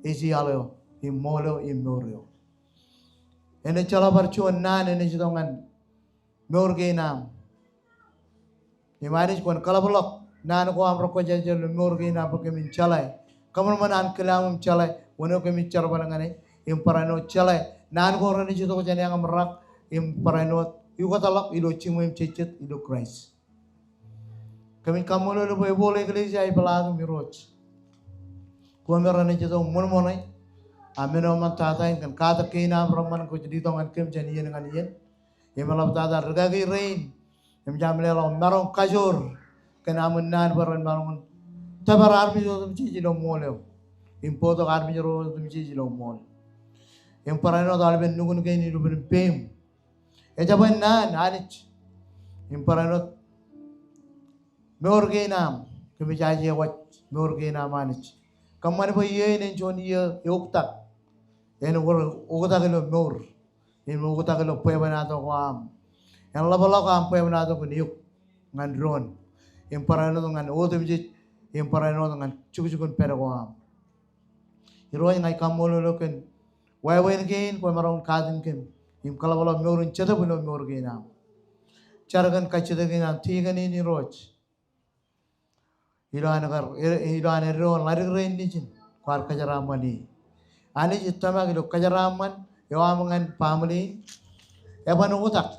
ej iaḷ eo, im ṃool eo, im mour eo. Enaaj jeḷā bar juon naan enaaj itok ñan mour kein aṃ. Im Anij kwōn kaḷapḷọk naan ko aṃ rekwōjarjar ilo mour kein am bwe kōmin jeḷā. Kōṃanṃan an kilaṃ im jeḷā wōn eo kōmij jerbal ñan e. Im barāinwōt jeḷā naan ko renaaj itok jān eañ im rak. Im barāinwōt ukōtḷọk ilo jiṃwe im jejjet ilo Kraist. Kōmij kaṃṃoolol bwe ebooḷ eklejia ej peḷaakin Irooj. Kwō me renaaj itok ṃōṇōṇō. A men eo eṃṃan tata in kōn katak kein am reṃṃan kwōj letok ñan kōm jān iien ñan iien. Im eḷaptata rikaki rein im jaṃ leḷọk maroñ kajoor kōn aṃ naan bwe ren maroñ in tōpar armej otemjej ilo ṃool eo im bōktok armej ro otemjej ilo ṃool. Im barāinwōt aolepen nukun kein ilo ippān peiṃ. Ejabwe naan Anij. Im barāinwōt mour kein am, kōmij aje waj mour kein am Anij. Kōṃṃan bwe iiō in en juon iiō eoktak. En wōr oktak ilo mour. Im oktak ilo bwebwenato ko am. En ḷapḷọk aṃ bwebwenato kōn eok ñan doon. Im barāinwōt ñan otemjej. Im barāinwōt ñan jukjukun pād ko am. Irooj, ña ij kaṃṃoolol eok kōn wāween kein kwō maroñ in katakin kōm im kaḷapḷọk mour in jetōb ilo mour kein am. Jar kōn kajjitōk in an tikōn in Irooj. Ilo an kar, ilo an eddo ḷadik rein nejin kwaar kōjeraaṃṃan e. Anij, ij tōmak ilo kōjeraaṃṃan eo aṃ ñan baaṃle in. Eban oktak.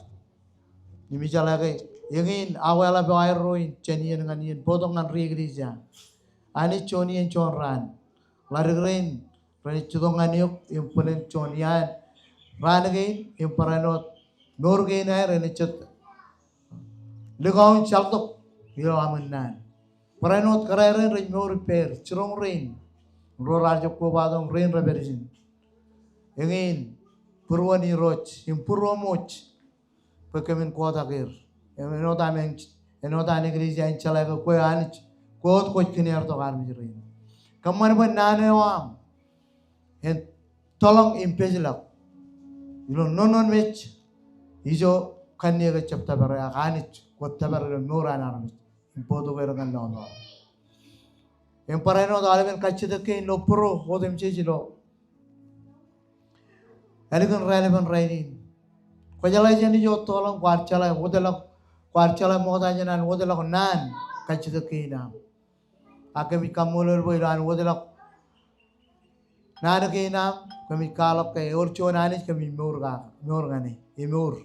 Im ijeḷā ke eñin aweḷap eo aerro in jān iien ñan iien bōktok ñan ri eklejia. Anij, juon iien juon raan ḷadik rein renaaj itok ñan eok im bōlen juon iaan raan kein im barāinwōt mour kein aer enaaj jet likao in jaltok ilo aṃ naan. Barāinwōt kōrā rein rej mour ippāer, jiroñ rein, ro raar jab kobatok im rein rej pād ijin. Eñin būruon Irooj im būruoṃōj bwe kōmin kotak er. Im āinwōt aṃ, āinwōt an eklejia in jeḷā ke kwe Anij, kwe wōt kwōj kiniartok armej rein. Kōṃṃan bwe naan eo aṃ en tōḷọñ im pejlọk ilo nonnon mej. Ijo kanniōk ejab tōpare, ak Anij kwōj tōpare ilo mour an armej im bōktok er ñan lọmọọr. Im barāinwōt aolepen kajjitōk kein ilo bōro otemjej ilo ālikin raelepen rainin. Kwō jeḷā jān ijo tōḷañ, kwaar jeḷā wōtlọk, kwaar jeḷā ṃokta jān an wōtlọk naan kajjitōk kein am. Ak kōmij kaṃṃoolol bwe ilo an wōtlọk naan kein am, kōmij kwaḷọk ke ewōr juon Anij kōmij mour kake, mour ñan e, emour.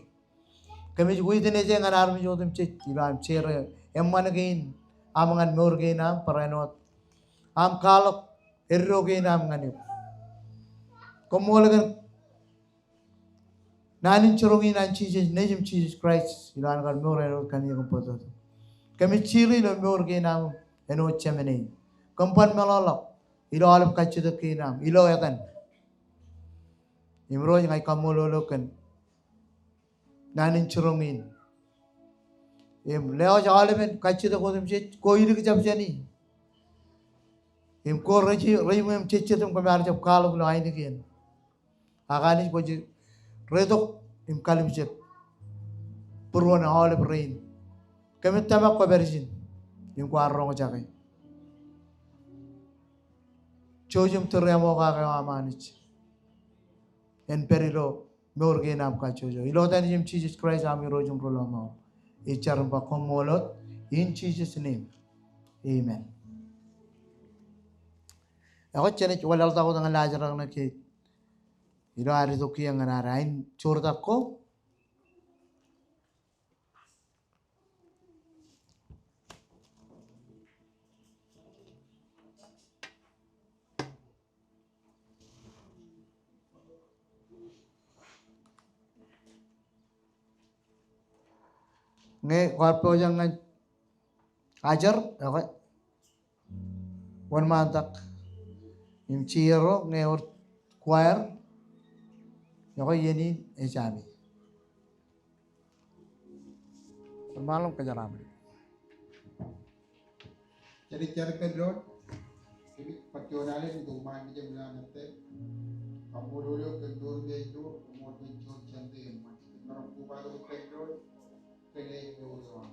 Kōmij witness e ñan armej otemjej ilo aṃ share eṃṃan kein aṃ ñan mour kein am, barāinwōt aṃ kwaḷọk eddo kein am ñan eok. Koṃṃool kōn naan in jiroñ in an Jisōs, Nejiṃ Jisōs Kraist, ilo an kar mour āinwōt kanniōk im bōktok. Kōmij jiri ilo mour kein am āinwōt Jemān in. Kōm ban meḷọkḷọk ilo aolep kajjitōk kein am ilo etan. Im Irooj, ña ij kaṃṃoolol eok kōn naan in jiroñ in. Im lewōj aolepen kajjitōk otemjej, kwō ilikjab jāni. Im kwō reji, rejiṃwe im jejjet im kōm ar jab kwaḷọk ilo ainikien. Ak Anij, kwōj retok im kallimjek būruon aolep rein. Kōmij tōmak kwō pād ijin im kwaar roñjake. Jouj im tūriaṃokake eo aṃ Anij. En pād ilo mour kein am kajjojo. Ilo etan Nejiṃ Jisōs Kraist aṃ Irooj im Rilọmọọr, ij jar im ba koṃṃool wōt, in Jesus' name. Amen. Ekwe, jenaaj wanlaḷtak wōt ñan laajrak ṇe ke ilo ad itok kiiō ñan ad ain joortak ko. Ñe kwaar pojak ñan ajar, ekwe, wōnṃaantak im jijet ro ñe ewōr choir, ekwe, iien in ej ami. Wōnṃaanḷọk kōjeraaṃṃan. Jar, jar kōn doon. Kōmij bar juon alen itok iṃaan mejaṃ ilo aṃ ettā. Kaṃṃoolol eok kōn mour in ilo, koṃṃool kōn juon Sunday eṃṃan. Kōn maroñ kobatok kōn doon kōn mour eo aṃ.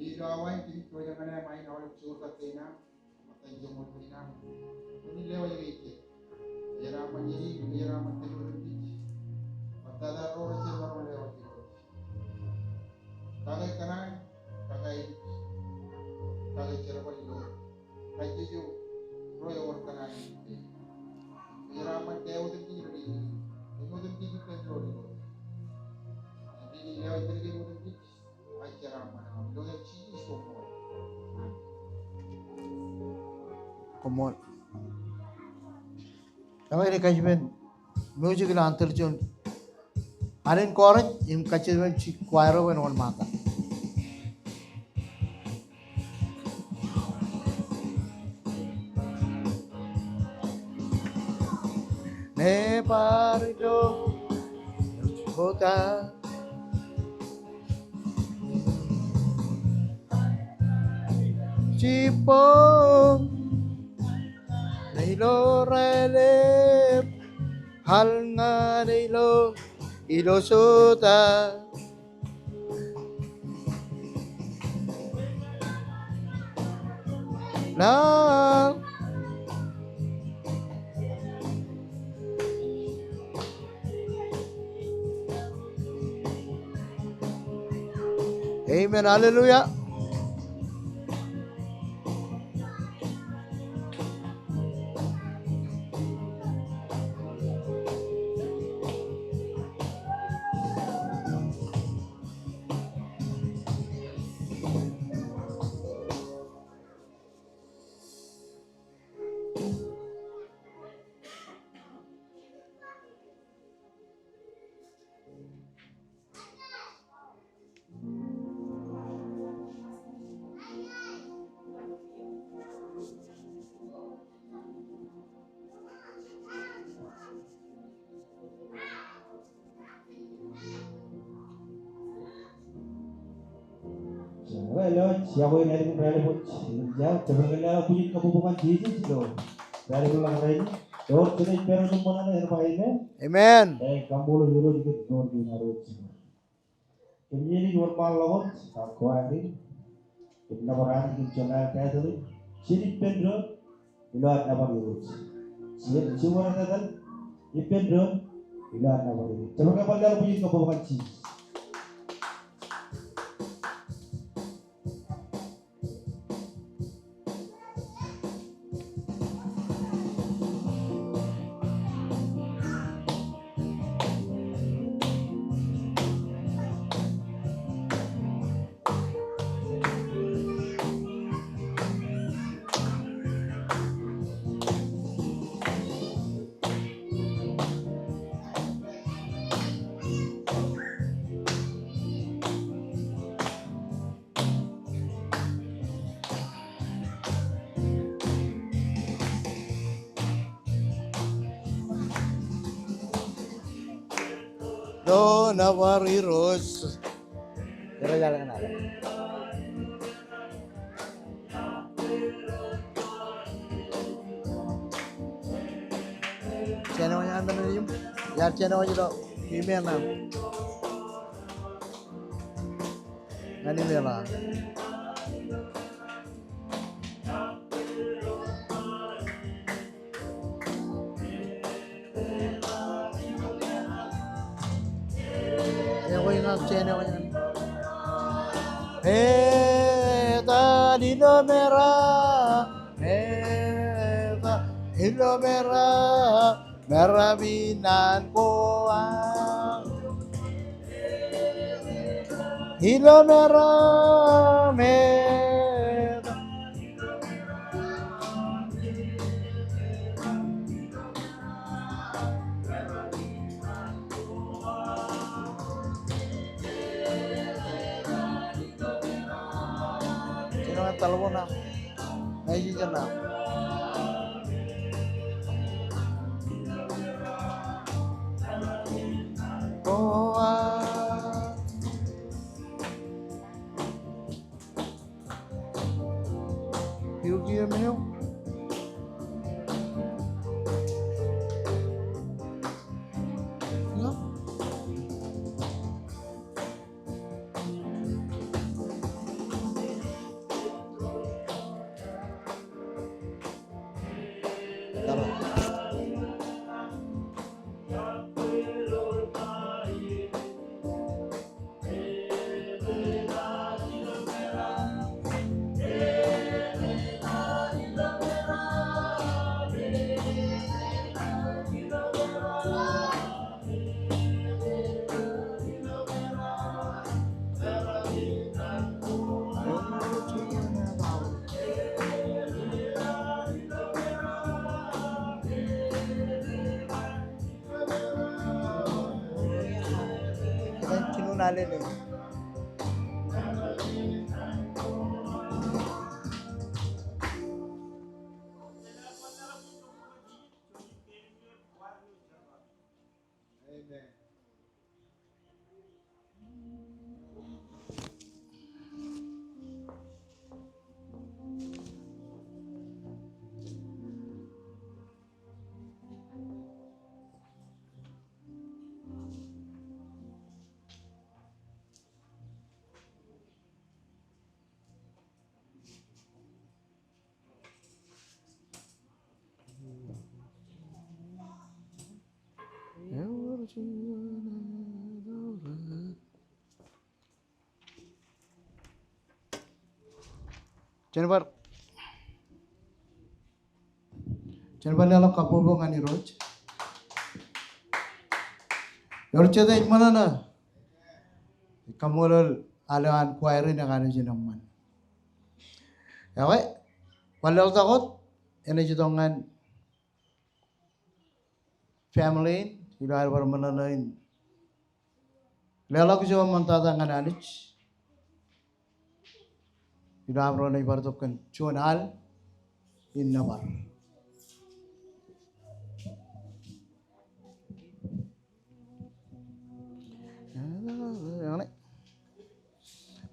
Ilo awa in kōmij pojak ñan aṃ ain aolep joortak kein aṃ. Ṃōttan joñoul kein aṃ. Kōmij lewōj ke ejjab kōjeraaṃṃan jān e, kōjeraaṃṃan kōj otemjej. Ṃōttata ro rej jab maroñ lewōj ke. Kake kōṇaan, kake Koṃṃool. Ewōr kajjitōk music ilo an tōl juon alen chorus im kajjitōk choir eo āinwōt Martha. Mebar ilo Jota. Jibboñ ilo Rālep, al ñan ilo, ilo Jota. Lord. Amen. Hallelujah. Ilo, ilo, iọkwe in ālikin Rālep wōj, ilo, jab, jab kōḷḷā bwijin kabbokbok ñan Jisōs ilo Rālep ḷọk rainin. Ewōr jenaaj pād ilo ṃōṇōṇō āinwōt amen. Amen. Ej kaṃṃoolol Irooj kōn ṃool kein ad wōj. Kōmij eñin wōnṃaanḷọk wōt ak choir in im nōbar Anij kōn juon aer titlein Jen Ippān Doon Ilo An Nōbar Irooj. Jen, jen wōnṃaanḷọk, Ippān Doon Ilo An Nōbar Irooj. Jab kōḷḷā bwijin kabbokbok ñan Jisōs. Ilo nōbar Irooj. Channel eo an tōn im. Iar channel eo ilo email ṇe. Ñan email eo. Eo eo ñan, eo eo ñan. Metal ilo mera, metal ilo mera. Mera minaan ko aṃ. Ilo mera, mera. Ilo mera, mera. Jen bar, jen bar leḷọk kabbokbok ñan Irooj. Ewōr jet ej ṃōṇōṇō kaṃṃoolol al eo an choir in ekanooj in eṃṃan. Ekwe, bar leḷọk wōt, enaaj itok ñan family in, ilo ad bar ṃōṇōṇō in leḷọk ijo eṃṃantata ñan Anij. Ilo am ro naaj bar itok kōn juon al in nōbar.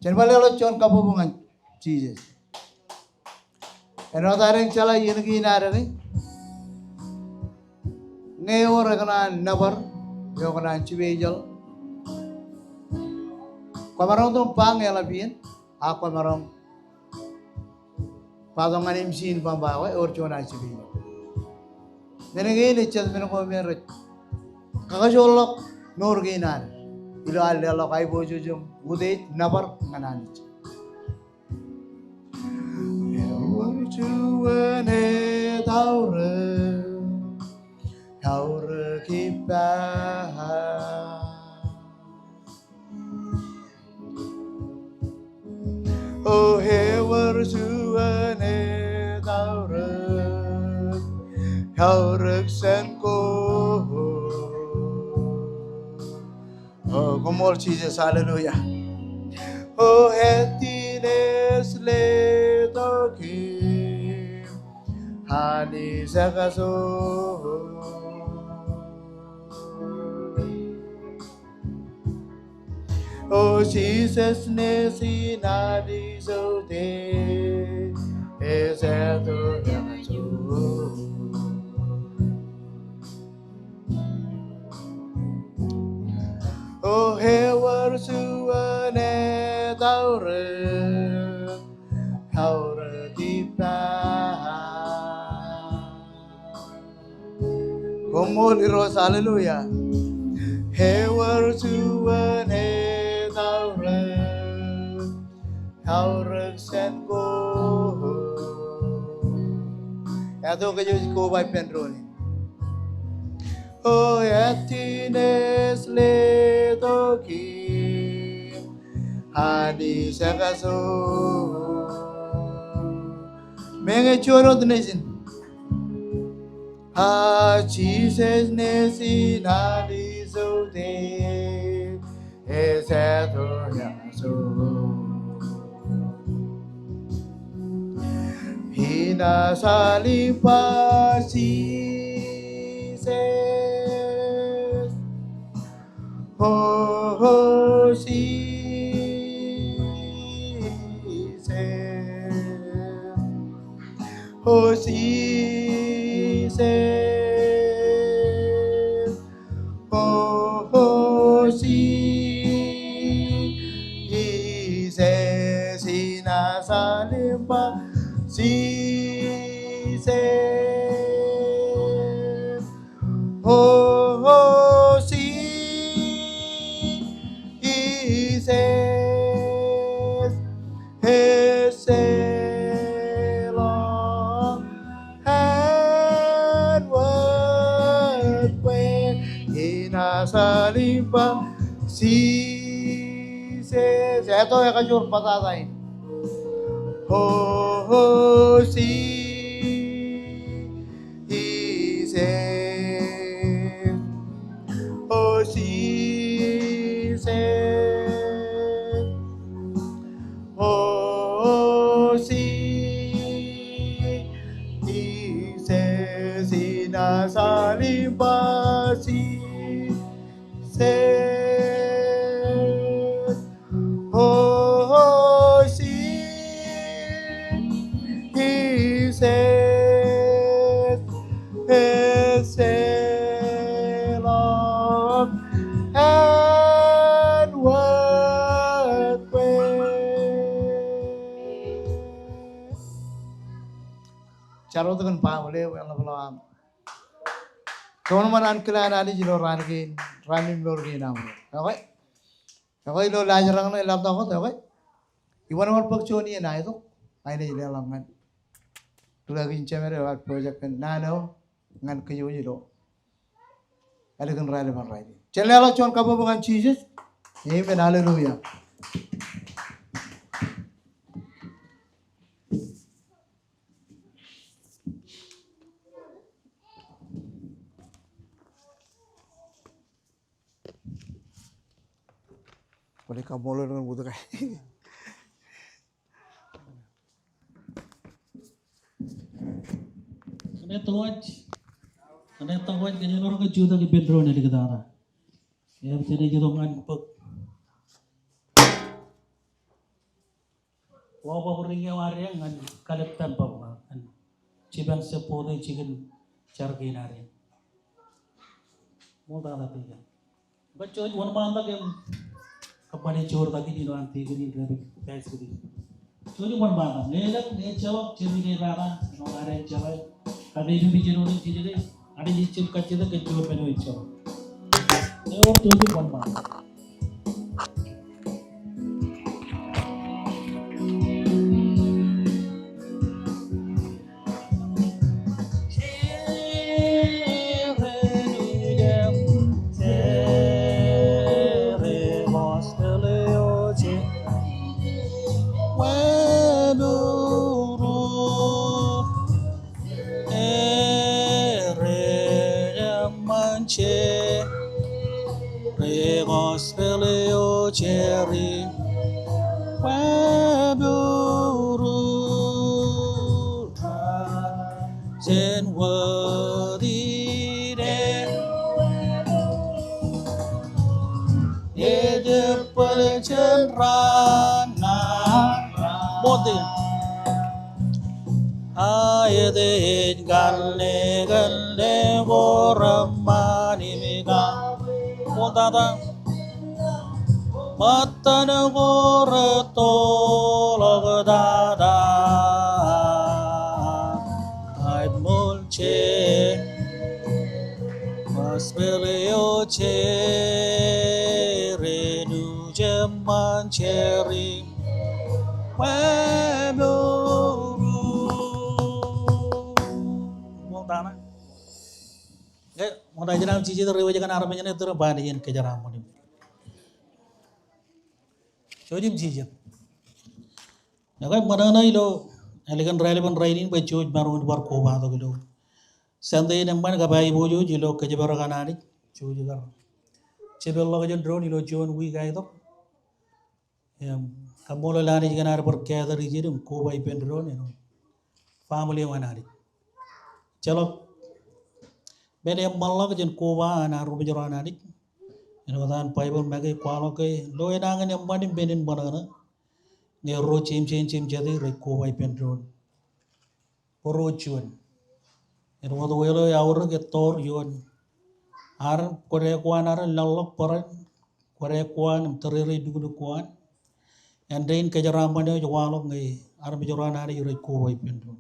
Jen bar leḷọk juon kabbokbok ñan Jisōs. Āinwōt ad jeḷā iien kein ad ṇe, ñe ewōr ekōṇaan nōbar eo kōṇaan jipejeḷ, kwōmaroñ itok ba ñe eḷap iien, ak kwōmaroñ ba tok ñan im sin bwe ba ewōr juon an jipejeḷ. Men kein ej jet men ko me rej kakajoorḷọk mour kein ad ilo ad leḷọk aiboojoj im utiej nōbar ñan Anij. Ewōr juon etaorōk, aorōk ippa. O ewōr juon etaorōk, aorōk jān ko. O, koṃṃool Jisōs, hallelujah. O etinej letokim Anij ekajoor. O Jisōs Nejin Anij ote ej āto ekajoor. O ewōr juon etaorōk, aorōk ippa. Koṃṃool Irooj, hallelujah. Ewōr juon etaorōk, aorōk jān ko. Āto kōj ej koba ippān doon in. O etinej letokim Anij ekajoor. Meñe juon wōt nejin. A Jisōs Nejin Anij ote ej āto ekajoor. Inaaj al im ba Jisōs. O, o Jisōs. O Jisōs. O, o Jisōs, inaaj al im ba Jisōs. O, o Jisōs. Ejjeḷọk āinwōt bwe inaaj al im ba Jisōs. Āto ekajoor bōtata in. O, o Jisōs. O Jisōs. Jar wōt kōn baaṃle eo eḷapḷọk aṃ. Juon ṃōn ankilaan Anij ilo raan kein, raan in mour kein aṃ. Okay. Ekwe ilo laajrak ṇe eḷaptata wōt, ekwe. Iban bar bōk juon iien aetok, aenōj leḷọk ñan rūkaki in jemed eo ear project kōn naan eo ñan kōj wōj ilo ālikin raelepen rainin. Jen leḷọk juon kabbokbok ñan Jisōs. Amen. Hallelujah. Kwōle kaṃṃoolol ñan wōt ke. Ñan tok waj, ñan tok waj, kōj jen roñ ke jutak ippān doon āliktata. Im jen itok ñan bōk wāween bōbrik eo ad eñ ñan kalōk tōn bōbrik ñan jipañ support e jikin jar kein ad eñ. Ṃool tata deacon. Bwe jej wōnṃaanḷọk im kōṃṃane joortak in ilo an deacon in rej pād kōj. Jej wōnṃaanḷọk. Ñe elōñ, ñe ejjeḷọk, jemān ej pād, ilo ad ej jeḷā. Kake ippaṃ ijin otemjej, Anij ej jab kajjitōk kōn juon men eo ejjeḷọk. Ewōr jej wōnṃaanḷọk. Ere eṃṃan Jerry, gospel eo Jerry, wāween bōbrik jān wōt ide. Ej bōlen jān raan an. Ṃool tata. Aet ej kalle kalle ko reṃṃan im ka. Ṃool tata. Ṃōttan ko rettoḷọk tata. Aet ṃool je. Gospel eo Jerry, nu jeṃṃan Jerry. Wāween bōbrik. Ṃool tata. Ke, ṃool tata, jen aṃ jijet ri wōjkan armej ṇe iturūṃ, ba ṇe iien kōjeraaṃṃan im. Jouj im jijet. Ekwe, ṃōṇōṇō ilo ālikin raelepen rainin bwe jouj maroñ in bar kobatok ilo Sunday in eṃṃan kab aiboojoj ilo kōjparok an Anij, jouj kar jepeḷḷọk jān doon ilo juon wiik aetok. Im kaṃṃoolol Anij kōn ad bar gather ijin im koba ippān doon ilo family eo an Anij. Ejjeḷọk men eṃṃanḷọk jān koba an ad ruo mejro an Anij. Āinwōt an Baibōḷ make kwaḷọk ke lo enañin eṃṃan im men in ṃōṇōṇō ñe ro jemjein jemjate rej koba ippān doon. Bwe ro juon. Āinwōt wāween eo eaorōk ettoor ioon armej, kwōdeakwaan armej laḷḷọk bōran, kwōdeakwaan im tōrere lukkuun ko an. Āindein kōjeraaṃṃan eo ej waḷọk ñe armej ro an Anij rej koba ippān doon.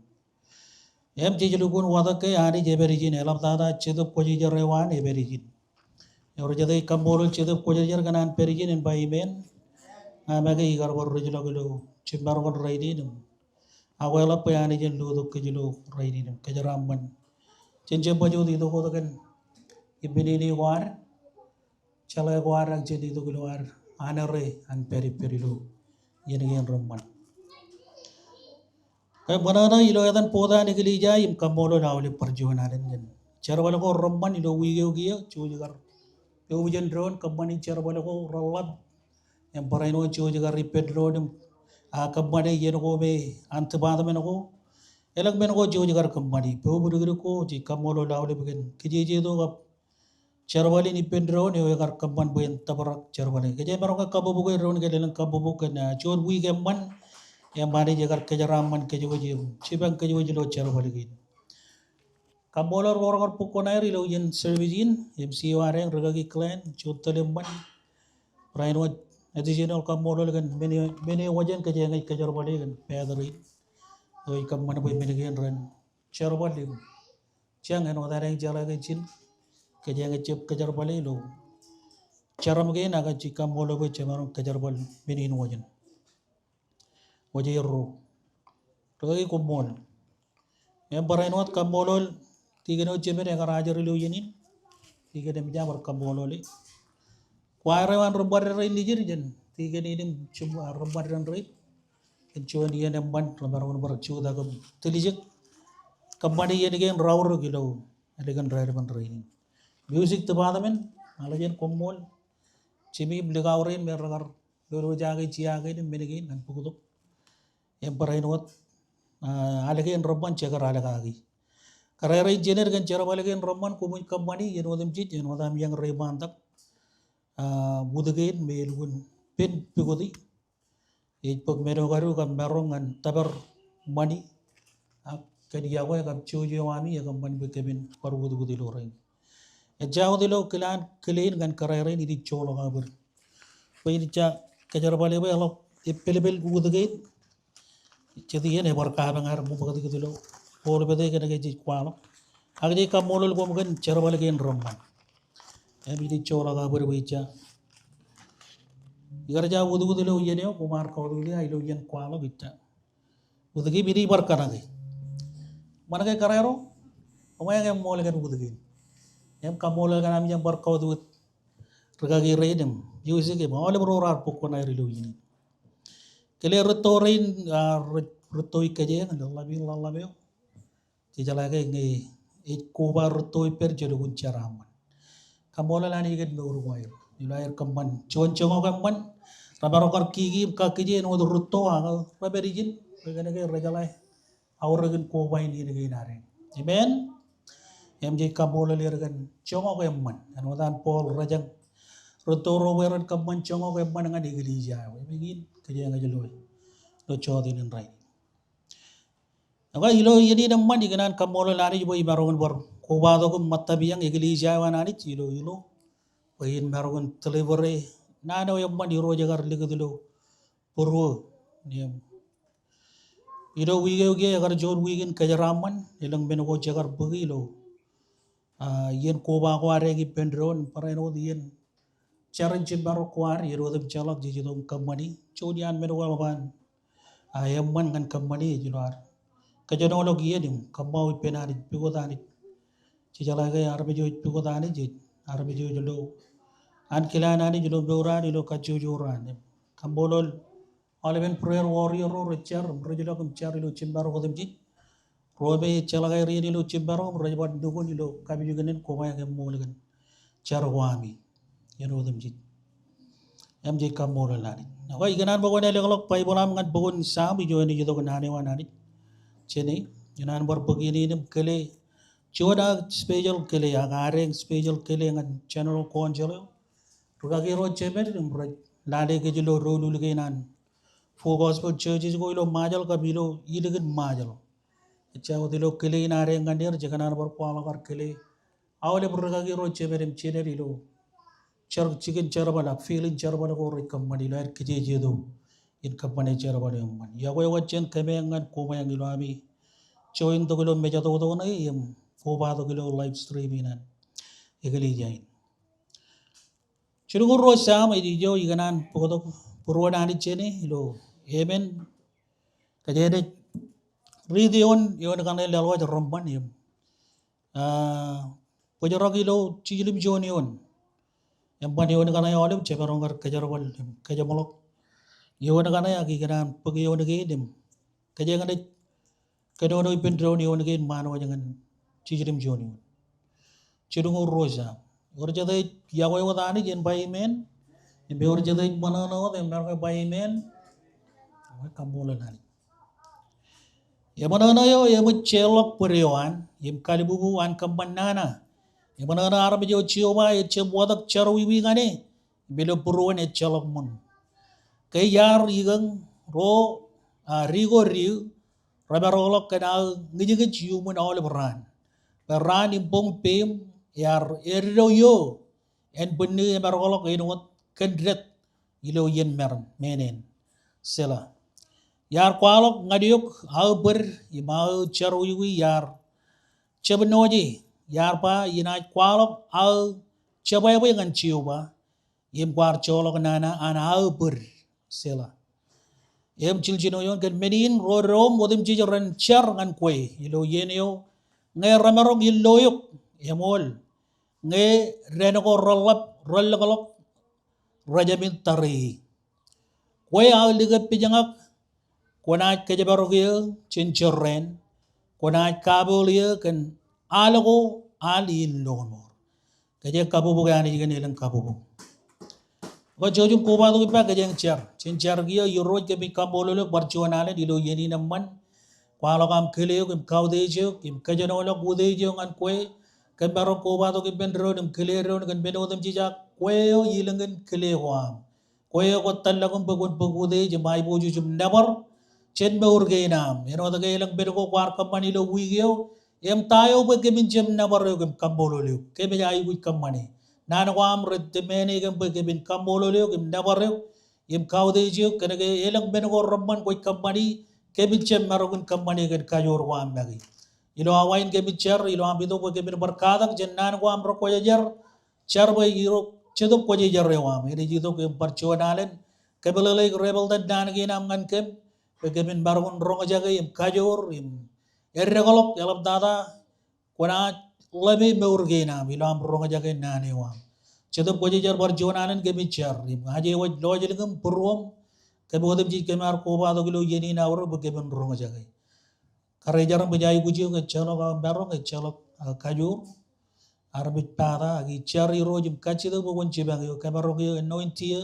Im jej lukkuun watōk ke Anij epād ijin, eḷaptata Jetōb Kwōjarjar eo an epād ijin. Ewōr jet ej kaṃṃoolol Jetōb Kwōjarjar kōn an pād ijin en ba amen. Ña make ikar bar rijḷọk ilo jimmarok in rainin im ak eḷap bwe Anij en lotok kōj ilo rainin im kōjeraaṃṃan. Jen jab baj wōt itok wōt kōn imminene ko ad, jeḷā ko ad ak jen itok ilo ad, an ere an pād ippād ilo iien kein reṃṃan. Ke ṃōṇōṇō ilo etan bōktok an eklejia im kaṃṃoolol aolep bar juon alen kōn jerbal ko reṃṃan ilo wiik eo kiiō, jouj kar pojak jān doon kōṃṃani jerbal ko reḷap. Im barāinwōt jouj kar ippān doon im a kōṃṃane iien ko me an department ko. Elōñ men ko jouj kar kōṃṃani. Pojak dikdik ko, jej kaṃṃoolol aolep kōn kijejeto kab jerbal in ippān doon eo ekar kōṃṃan bwe en tōprak jerbal in. Kōj jemaroñ ke kabbokbok e doon ke elōñ kabbokbok kōn, ah, juon wiik eṃṃan, im Anij ekar kōjeraaṃṃan kōjwōj im jipañ kōjwōj ilo jerbal kein. Kaṃṃoolol ro rekar bōk kuṇaer ilo iien service in, MC eo ad eñ, rikaki Glenn, juon tōl eṃṃan. Barāinwōt additional kaṃṃoolol kōn men e, men e wōj eñ kōjeañ ej kōjerbale kōn battery. Eo ej kōṃṃan bwe men kein ren jerbal im jañ āinwōt adeañ jeḷā ke ijin, kōjeañ jab kōjerbale ilo jarom kein ak ij kaṃṃoolol bwe jemaroñ kōjerbal men in wōj in. Wōj erro. Rikaki koṃṃool. Im barāinwōt kaṃṃoolol tikōn eo jemād ekar ajri ilo iien in. Tikōn im jab bar kaṃṃoolol e. Kwaer eo an ri ṃōdden rein nejid jān tikōn in im jim, ah, ri ṃōdden rein. Kōn juon iien eṃṃan remaroñ in bar jutak im tiljek kōṃṃane iien kein raorōk ilo ālikin raelep in rainin. Music department, aḷ jen koṃṃool. Jimmy im likao rein me rekar lolojake jiak kein im men kein ñan bōktok. Im barāinwōt, ah, aḷ kein reṃṃan jekar aḷ kaki. Kōrā rein jened kōn jerbal kein reṃṃan koṃij kōṃṃani iien otemjej, āinwōt ami eañ reiṃaantak, ah, wūtik kein me elukkuun pen pukoti. Ej bōk men eo kadu kab maroñ ñan tōpar ṃani ak kōn yokwe kab jouj eo ami ekōṃṃan bwe kōmin bar wūtwūt ilo rein. Ejja wōt ilo kilaan kile in ñan kōrā rein, ij joḷọk aō bōd bwe ij ja kōjerbale bwe eḷap epelpel wūtik kein. Jet iien ebar kapañ ad ṃōṃakūtkūt ilo boolpete kōnke jej kwaḷọk. Ak jej kaṃṃoolol koṃ kōn jerbal kein reṃṃan. Im ij joḷọk aō bōd bwe ij ja, ikar ja wūtwūt ilo iien eo, koṃ ar kautiej ilo iien kwaḷọk ij ja wūtik im ij bar kōṇake. Ṃanke kōrā ro, koṃeañ eṃṃool kōn wūtik in. Im kaṃṃoolol kōn ami jen bar kautiej rikaki rein im music im aolep ro raar bōk kuṇaer ilo iien in. Kile rūtto rein, ah, rū-, rūtto ikkije, ḷaḷḷap in ḷaḷḷap eo. Jejeḷā ke ñe ej koba rūtto ippād, jelukkuun jeraaṃṃan. Kaṃṃoolol Anij kōn mour ko aer ilo aer kōṃṃan juon joñak eṃṃan. Remaroñ kar kiki im kakkije āinwōt rūtto ak repād ijin, bwe kōnke rejeḷā aorōkin koba in iien kein adeañ. Amen. Im jej kaṃṃoolol er kōn joñak eṃṃan. Āinwōt an Paul, rejañ rūtto ro bwe ren kōṃṃan joñak eṃṃan ñan eklejia eo. Im kein kōjeañ ej lo, lo jota in rainin. Ekwe, ilo iien in eṃṃan, ikōṇaan kaṃṃoolol Anij bwe imaroñ in bar kobatok im ṃōttabiañ eklejia eo an Anij ilo, ilo bwe en maroñ in deliver e naan eo eṃṃan. Irooj ekar likūt ilo būruō. Im ilo wiik eo kiiō ekar juon wiik in kōjeraaṃṃan, elōñ men ko jekar bōki ilo, ah, iien koba ko adeañ ippān doon, barāinwōt iien jar in jimmarok ko ad, iien otemjeḷọk jej itok im kōṃṃani. Juon iaan men ko eḷap an, ah, eṃṃan ñan kōṃṃani ej ilo ad kōjenolọk iien im kōṃṃao ippān Anij, pukot Anij. Jejeḷā ke armej eo ej pukot Anij ej armej eo ej lo ankilaan Anij ilo mour an, ilo kajjojo raan. Im kaṃṃoolol aolepen prayer warrior ro rej jar im rej ilọk im jar ilo jimmarok otemjej. Ro me ejjeḷọk aer iien ilo jimmarok im rej bar nukun ilo kapijuknen, koṃeañ eṃṃool kōn jar ko ami iien otemjej. Im jej kaṃṃoolol Anij. Ekwe, ikōṇaan bwe kwōn elōkḷọk Baibōḷ aṃ ñan bok in Sam, ijo enaaj itok naan eo an Anij jāne. Ikōṇaan bar bōk iien in im kile juon aō special kile, ak adeañ special kile ñan General Council eo. Rikaki ro jemād im rej lale kōj ilo doulul kein an Full Gospel Churches ko ilo Ṃajeḷ kab ilo ilikin Ṃajeḷ. Ejja wōt ilo kile in adeañ ñan er, jekōṇaan bar kwaḷọk ad kile aolep rikaki ro jemād im jined ilo jar, jikin jerbal ak field in jerbal ko rej kōṃṃan ilo aer kijejeto in kōṃṃane jerbal eo eṃṃan. Iọkwe eo ej jān kōmeañ ñan koṃeañ ilo ami join tok ilo mejatoto ṇe im kobatok ilo live stream in an eklejia in. Jilñuul ruo Sam ej ijo, ikōṇaan bōktok būruon Anij jāne ilo emān. Kōj enaaj riiti eoon, eoon kaṇe laḷwaj reṃṃan im, ah, bōjrak ilo jiljilimjuon eoon. Eṃṃan eoon kaṇe aolep, jemaroñ kar kōjerbal im kōjeṃḷọk eoon kaṇe, ak ikōṇaan bōk eoon kein im kōjeañ naaj kōnono ippān doon eoon kein ṃaan wōj ñan jiljilimjuon eoon. Jilñuul ruo Sam. Ewōr jet ej iọkwe wōt Anij en ba amen. Im ewōr jet ej ṃōṇōṇō wōt, emaroñ ba amen. Ekwe, kaṃṃoolol Anij. Eṃōṇōṇō eo eṃōj jeorḷọk bōd eo an im kalbubu an kōṃṃan nana. Eṃōṇōṇō armej eo Jeova ejjab watōk jerọwiwi ñan e im ilo būruon ejjeḷọk ṃōn. Ke iar ikōñ ro, ah, ri ko ri, remaroñḷọk kōn aō ñijñij iuṃwin aolep raan. Bwe raan im boñ peiṃ ear eddo io en bwinni emaroñḷọk āinwōt kōn death ilo iien meren, menen. Selah. Iar kwaḷọk ñan eok aō bōd im aō jerọwiwi iar jab noje, iar ba inaaj kwaḷọk aō jebwābwe ñan Jeova, im kwaar joḷọk nana an aō bōd. Sela. Im jiljino eoon kōn men in ro doṃ otemjej ren jar ñan kwe ilo iien eo ñe remaroñ illo eok, eṃool, ñe dān ko reḷap relōkḷọk, rejāmin tariṇae. Kwe aō likōpejñak, kwōnaaj kōjparok eō jān jorrāān, kwōnaaj kapool eō kōn al ko al illo ṃoor. Kōjeañ kabbokbok Anij kōn elōñ kabbokbok. Ekwe jouj im kobatok ippa kōjeañ jar. Jān jar kiiō, Irooj kōmij kaṃṃoolol eok bar juon alen ilo iien in eṃṃan. Kwaḷọk aṃ kile eok im kautiej eok im kōjenolọk utiej eo ñan kwe. Kōm maroñ kobatok ippān doon im kile doon kōn men otemjej ak kwe eo ilōñin kile ko aṃ. Kwe eo kwōj tōllọk im bwe kwōn bōk utiej im aiboojoj im nōbar jān mour kein aṃ. Āinwōt ke elōñ men ko kwaar kōṃṃani ilo wiik eo, im ta eo bwe kōmin jab nōbar eok im kaṃṃoolol eok. Kōmij aikuj kōṃṃane. Naan ko aṃ rej tōmāne kōm bwe kōmin kaṃṃoolol eok im nōbar eok im kautiej eok kōnke elōñ men ko reṃṃan kwōj kōṃṃani, kōmij jab maroñ in kōṃṃane kōn kajoor ko aṃ make. Ilo awa in kōmij jar ilo am itok bwe kōmin bar katak jān naan ko aṃ rekwōjarjar, jar bwe Irooj Jetōb Kwōjarjar eo aṃ enaaj itok im bar juon alen kōmeḷeḷeik rebōltan naan kein aṃ ñan kōm bwe kōmin maroñ in roñjake im kajoor im eddekḷọk eḷaptata kwōnaaj ḷōme mour kein aṃ ilo am roñjake naan eo aṃ. Jetōb Kwōjarjar, bar juon alen kōmij jar im ajewōj lọjilñim būruōm, kōm otemjej kōm ar kobatok ilo iien in aorōk bwe kōmin roñjake. Karijeram bwe ij aikuj eok, ejjeḷọk aō maroñ, ejjeḷọk aō kajoor. Armej pata ak ij jar Irooj im kajjitōk bwe kwōn jipañ eō, kōmaroñ eō, anoint eō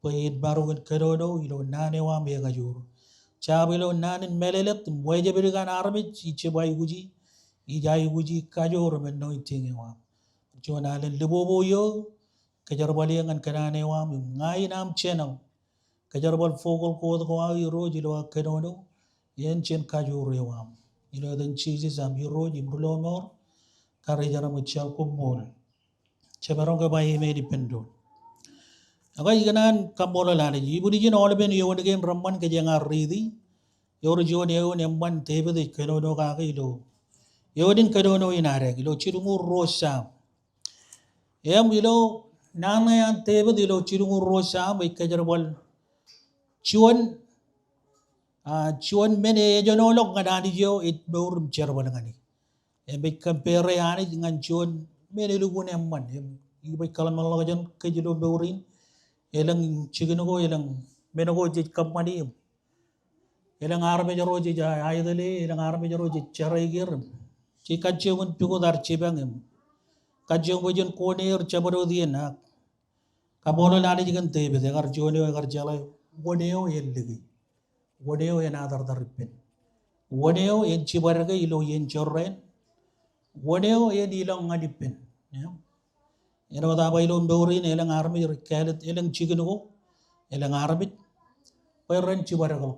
bwe en maroñ in kōnono ilo naan eo aṃ ekajoor. Jab ilo naan in mālōtlōt im wājepdik an armej ij jab aikuji, ij aikuji kajoor im anointing eo aṃ. Juon alen libobo eō, kōjerbal eō ñan kōṇaan eo aṃ im ña in aṃ channel. Kōjerbal vocal cord ko aō Irooj ilo aō kōnono, en jān kajoor eo aṃ. Ilo etan Jisōs am Irooj im Rilọmọọr, karijeram ejjeḷọk, koṃṃool. Jemaroñ ke ba amen ippān doon. Ekwe, ikōṇaan kaṃṃoolol Anij. Ibwiljin aolepen eoon kein reṃṃan kōjeañ ar riiti. Ewōr juon eoon eṃṃan Devid ej kōnono kake ilo eoon in kōnono in adeañ, ilo jilñuul ruo Sam. Im ilo naan ṇe an Devid ilo jilñuul ruo Sam ej kōjerbal juon, ah, juon men ejenoḷọk ñan Anij eo ej mour im jerbal ñan e. Im ej compare Anij ñan juon men elukkuun eṃṃan. Im ij kōḷmānḷọkjeṇ kōj ilo mour in. Elōñ jikin ko, elōñ men ko jej kōṃṃani im elōñ armej ro jej aetale, elōñ armej ro jej jerọwiwi er im jej kajjioñ in pukot ad jipañ im kajjioñ bwe jen kone er jabdewōt iien. Ak kaṃṃoolol Anij kōn Devid, ekar juon eo ekar jeḷā wōn eo en liki, wōn eo en atartar ippān, wōn eo en jibadke ilo iien jorrāān, wōn eo en ilọk ñan ippān. Im āinwōt aō ba ilo mour in, elōñ armej rej kāālōt elōñ jikin ko, elōñ armej bwe ren jibadekḷọk.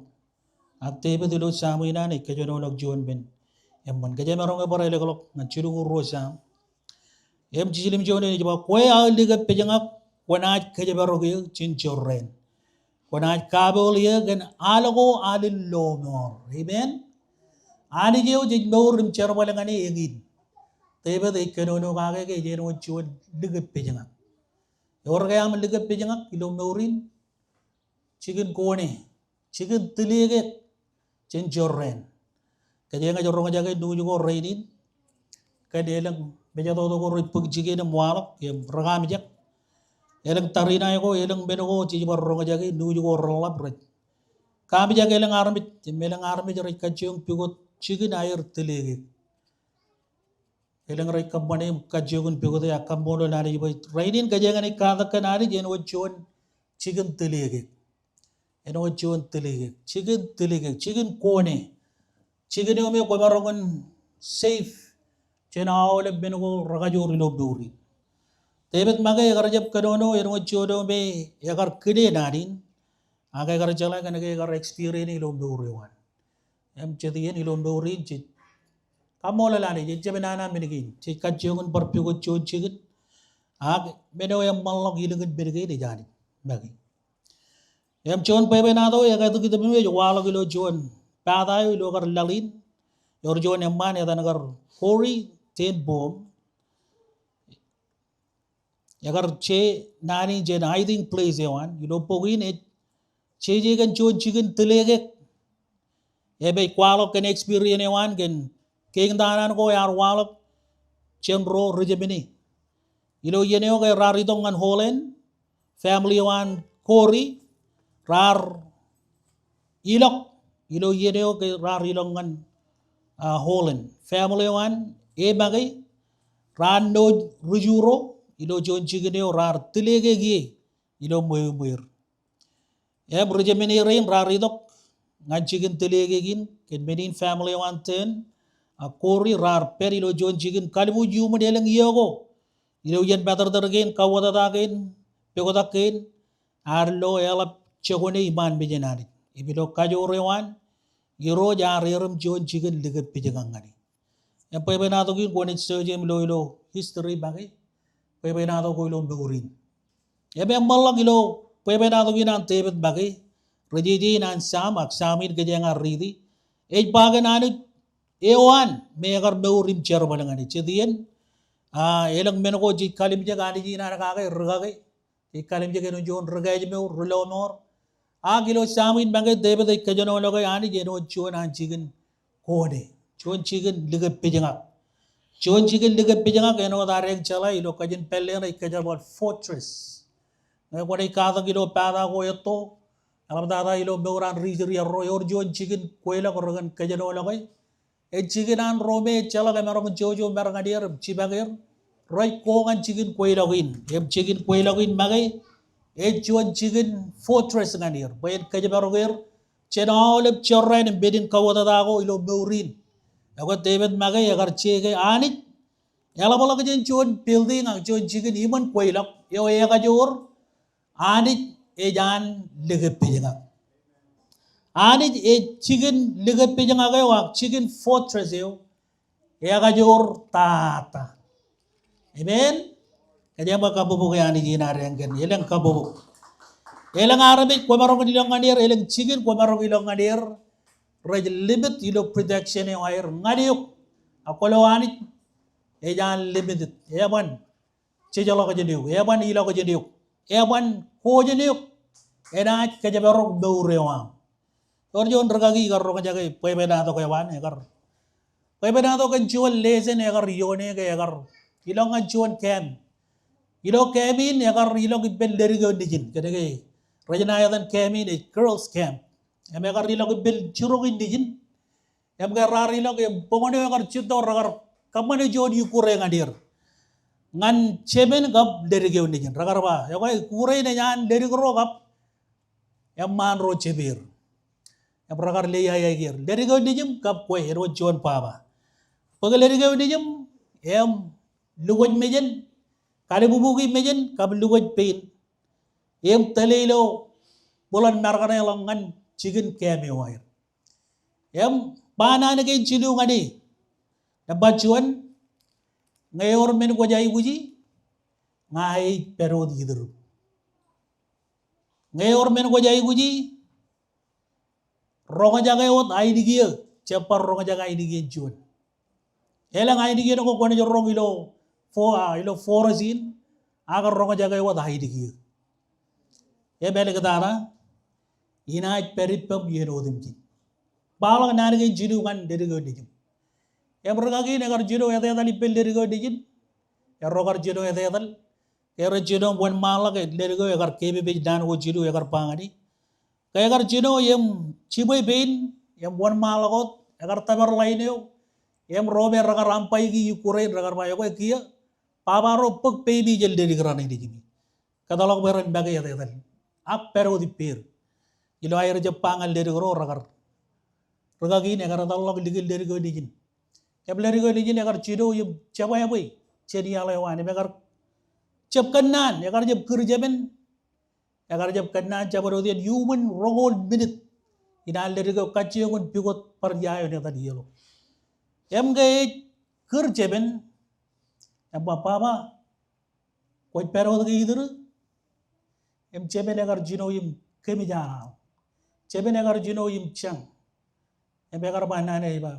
Ak Devid ilo Sam in an ej kōjenolọk juon men eṃṃan. Kōjeañ maroñ ke bar elōkḷọk ñan jilñuul ruo Sam. Im jiljilimjuon in ej ba, kwe aō likōpejñak, kwōnaaj kōjparok eō jān jorrāān, kwōnaaj kapool eō kōn al ko al in lọmọọr. Amen. Anij eo jej mour im jerbal ñan e eñin. Devid ej kōnono kake ke ej āinwōt juon likōpejñak. Ewōr ke aṃ likōpejñak ilo mour in? Jikin kone, jikin tilikek jān jorrāān. Kōjeañ ej roñjake nuuj ko rainin kōn elōñ mejatoto ko rej bōk jikin im waḷọk im rekaamijak. Elōñ tariṇae ko, elōñ men ko jej bar roñjake, nuuj ko reḷap, rej kaamijak elōñ armej, im elōñ armej rej kajjioñ pukot jikin aer tilikek. Elōñ rej kōṃṃane im kajjioñ in pukot e. Ak kaṃṃoolol Anij bwe rainin kōjeañ naaj katak kōn Anij āinwōt juon jikin tilikek. Āinwōt juon tilikek, jikin tilikek, jikin kone. Jikin eo me kwōmaroñ in save jān aolep men ko rekajoor ilo mour in. Devid make ekar jab kōnono āinwōt juon eo me ekar kile naan in, ak ekar jeḷā kōn ke ekar experience ilo mour eo an. Im jet iien ilo mour in jej kaṃṃoolol Anij, ejjab nana men kein, jej kajjioñ in bar pukot juon jikin. Ak men eo eṃṃanḷọk ilōñin men kein ej Anij make. Im juon bwebwenato eo ekātikdik im ej waḷọk ilo juon pata eo ilo kar laḷ in. Ewōr juon eṃṃaan etan kar Corrie ten Boom. Ekar je naan in jān hiding place eo an. Ilo bok in ej jeje kōn juon jikin tilekek. Im ej kwaḷọk kōn experience eo an kōn kein ta an ko ear waḷọk jān ro ri-Jemāni. Ilo iien eo ke raar itok ñan Holland, family eo an Corrie raar ilọk. Ilo iien eo ke raar ilọk ñan, ah, Holland, family eo an e make, raar nooj ri-Ju ro ilo juon jikin eo raar tilekek ie ilo ṃweo ṃweer. Im ri-Jemāni rein raar itok ñan jikin tilekek in kōn men in family eo an ten, ah, Corrie raar pād ilo juon jikin kalbuuj iuṃwin elōñ iiō ko. Ilo iien matōrtōr kein, kauwōtata kein, poktak kein, ear lo eḷap jokwane iṃaan mejān Anij. Im ilo kajoor eo an, Irooj ear erom juon jikin likūt pijñak ñan e. Im bwebwenato in kwōnaaj search im lo ilo history make, bwebwenato ko ilo mour in. Im eṃṃanḷọk ilo bwebwenato in an David make, ri-jeje in an Sam, ak Sam in kōjeañ ar riiti. Ej ba kōn Anij eo an me ekar mour im jerbal ñan e. Jet iien, ah, elōñ men ko jej kalimjek Anij in an kake, ri-kake. Jej kalimjek āinwōt juon ri-kājmour, ri-lọmọọr. Ak ilo Sam in make David ej kōjenolọke Anij āinwōt juon an jikin kone. Juon jikin likūt pijñak. Juon jikin likūt pijñak āinwōt ad jeḷā ilo kajin pālle ṇe ej kōjerbal fortress. Ñe kwōnaaj katak ilo pata ko etto, eḷaptata ilo mour an ri-Israel ro, ewōr juon jikin kweilọk rekōn kōjenolọke. Ej jikin an ro me ejjeḷọk emaroñ jojo mar ñan er im jipañ er. Rej ko ñan jikin kweilọk in. Im jikin kweilọk in make ej juon jikin fortress ñan er bwe en kōjparok er jān aolep jorrāān im men in kauwōtata ko ilo mour in. Ekwe David make ekar je ke Anij eḷapḷọk jān juon building ak juon jikin iṃōn kweilọk eo ekajoor. Anij ej an likūt pijñak. Anij ej jikin likūt pijñak eo ak jikin fortress eo ekajoor tata. Amen. Kōjeañ bwe kabbokbok e Anij in ad eñin, elōñ kabbokbok. Elōñ armej kwōmaroñ in ilọk ñan er, elōñ jikin kwōmaroñ in ilọk ñan er. Rej limit ilo protection eo aer ñan eok. Ak kwōlo Anij ej an limited. Eban jejḷọk jān eok, eban ilọk jān eok, eban ko jān eok, enaaj kōjparok mour eo aṃ. Ewōr juon rikaki kar roñjake bwebwenato eo an, ekar bwebwenato kōn juon lesson ekar iioone ke ekar ilọk ñan juon camp. Ilo camp in ekar ilọk ippān ledik eo nejin, kōnke rej naaj etan camp in ej girls camp. Im ekar ilọk ippān jiroñ in nejin. Im ke raar ilọk im boñōn eo ekar jitto rekar kōṃṃane juon ikkure ñan er. Ñan jemān kab ledik eo nejin. Rekar ba, ekwe ikkure in ej an ledik ro kab eṃṃaan ro jepeer. Im rekar leaeaik er. Ledik eo nejin kab kwe, āinwōt juon baba. Bōk ledik eo nejin im lukwōj mejān, kalbubuki mejān kab lukwōj pein. Im tōl ilo bōlen markatḷọk ñan jikin camp eo aer. Im ba naan kein jilu ñan e. Nōṃba juon, ñe ewōr men kwōj aikuji, ña ij pād wōt itūrūṃ. Ñe ewōr men kwōj aikuji, roñjake wōt ainikien, jab bar roñjake ainikien juon. Elōñ ainikien ko kwōnaaj roñ ilo fo-, ah, ilo forest in, ak roñjake wōt ainikien. Im āliktata, inaaj pād ippem iien otemjej. Baḷọk naan kein jilu ñan ledik eo nejin. Im rikaki in ekar jino etetal ippān ledik eo nejin. Erro kar jino etetal. Ke rej jino im wōnṃaanḷọk, ledik eo ekar kepepej naan ko jilu ekar ba ñan e. Ke ekar jino im jibwe pein, im wōnṃaanḷọk wōt, ekar tōpar ḷain eo, im ro me rekar ambaiki ikkure in rekar ba, ekwe kiiō, baba ro bōk peimi jān ledik raṇe nejimi. Kōtḷọk bwe ren make etetal. Ak pād wōt ippāer. Ilo aer jab ba ñan ledik ro rekar. Rikaki in ekar etal ḷọk likin ledik eo nejin. Im ledik eo nejin ekar jino im jebwābwe jān iaḷ eo an. Im ekar jab kōnnaan, ekar jab kūr jemān. Ekar jab kōnnaan jabdewōt iien iuṃwin roñoul minit. Inaaj ledik eo kajjioñ in pukot bar ia eo etan iiō ḷọk. Im ke ej kūr jemān, im ba, baba, kwōj pād wōt ke itūrū? Im jemān ekar jino im kōmij aḷ. Jemān ekar jino im jañ. Im ekar ba naan eo ej ba,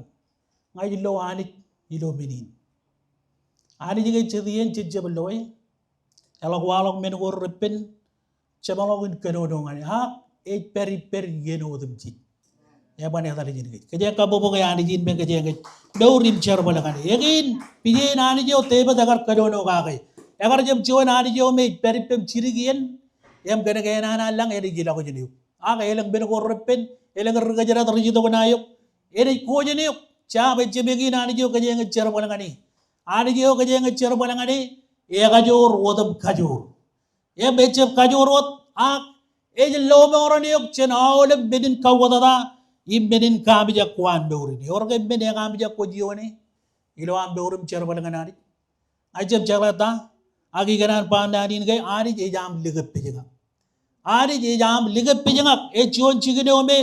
Ña ij lo Anij ilo men in. Anij ke jet iien jej jab loe. Eḷak waḷọk men ko reppen, jeṃḷọkin kōnono ñan e. Ak ej pād ippād iien otemjej. Eban etal jān kōj. Kōjeañ kabbokbok e Anij in me kōjeañ ej mour im jerbal ñan e. Eñin, pije in Anij eo Devid ekar kōnono kake. Ekar jab juon Anij eo me ej pād ippem jidik iien, im kōn ke enana lañ enaaj ilọk jān eok. Ak elōñ men ko reppen, elōñ ri kōjdat rej itok ṇae eok. Enaaj ko jān eok. Jab, ejjab eñin Anij eo kōjeañ ej jerbal ñan e. Anij eo kōjeañ ej jerbal ñan e, ekajoor otem kajoor. Im ejjab kajoor wōt, ak ej lọmọọren eok jān aolep men in kaukōtata, im men in kaamijak ko an mour in. Eor ke men ekaamijak kwōj ioone ilo aṃ mour im jerbal ñan Anij? Ña ij jab jeḷā ta, ak ikōṇaan ba naan in ke Anij ej aṃ likōpejñak. Anij ej aṃ likōpejñak, ej juon jikin eo me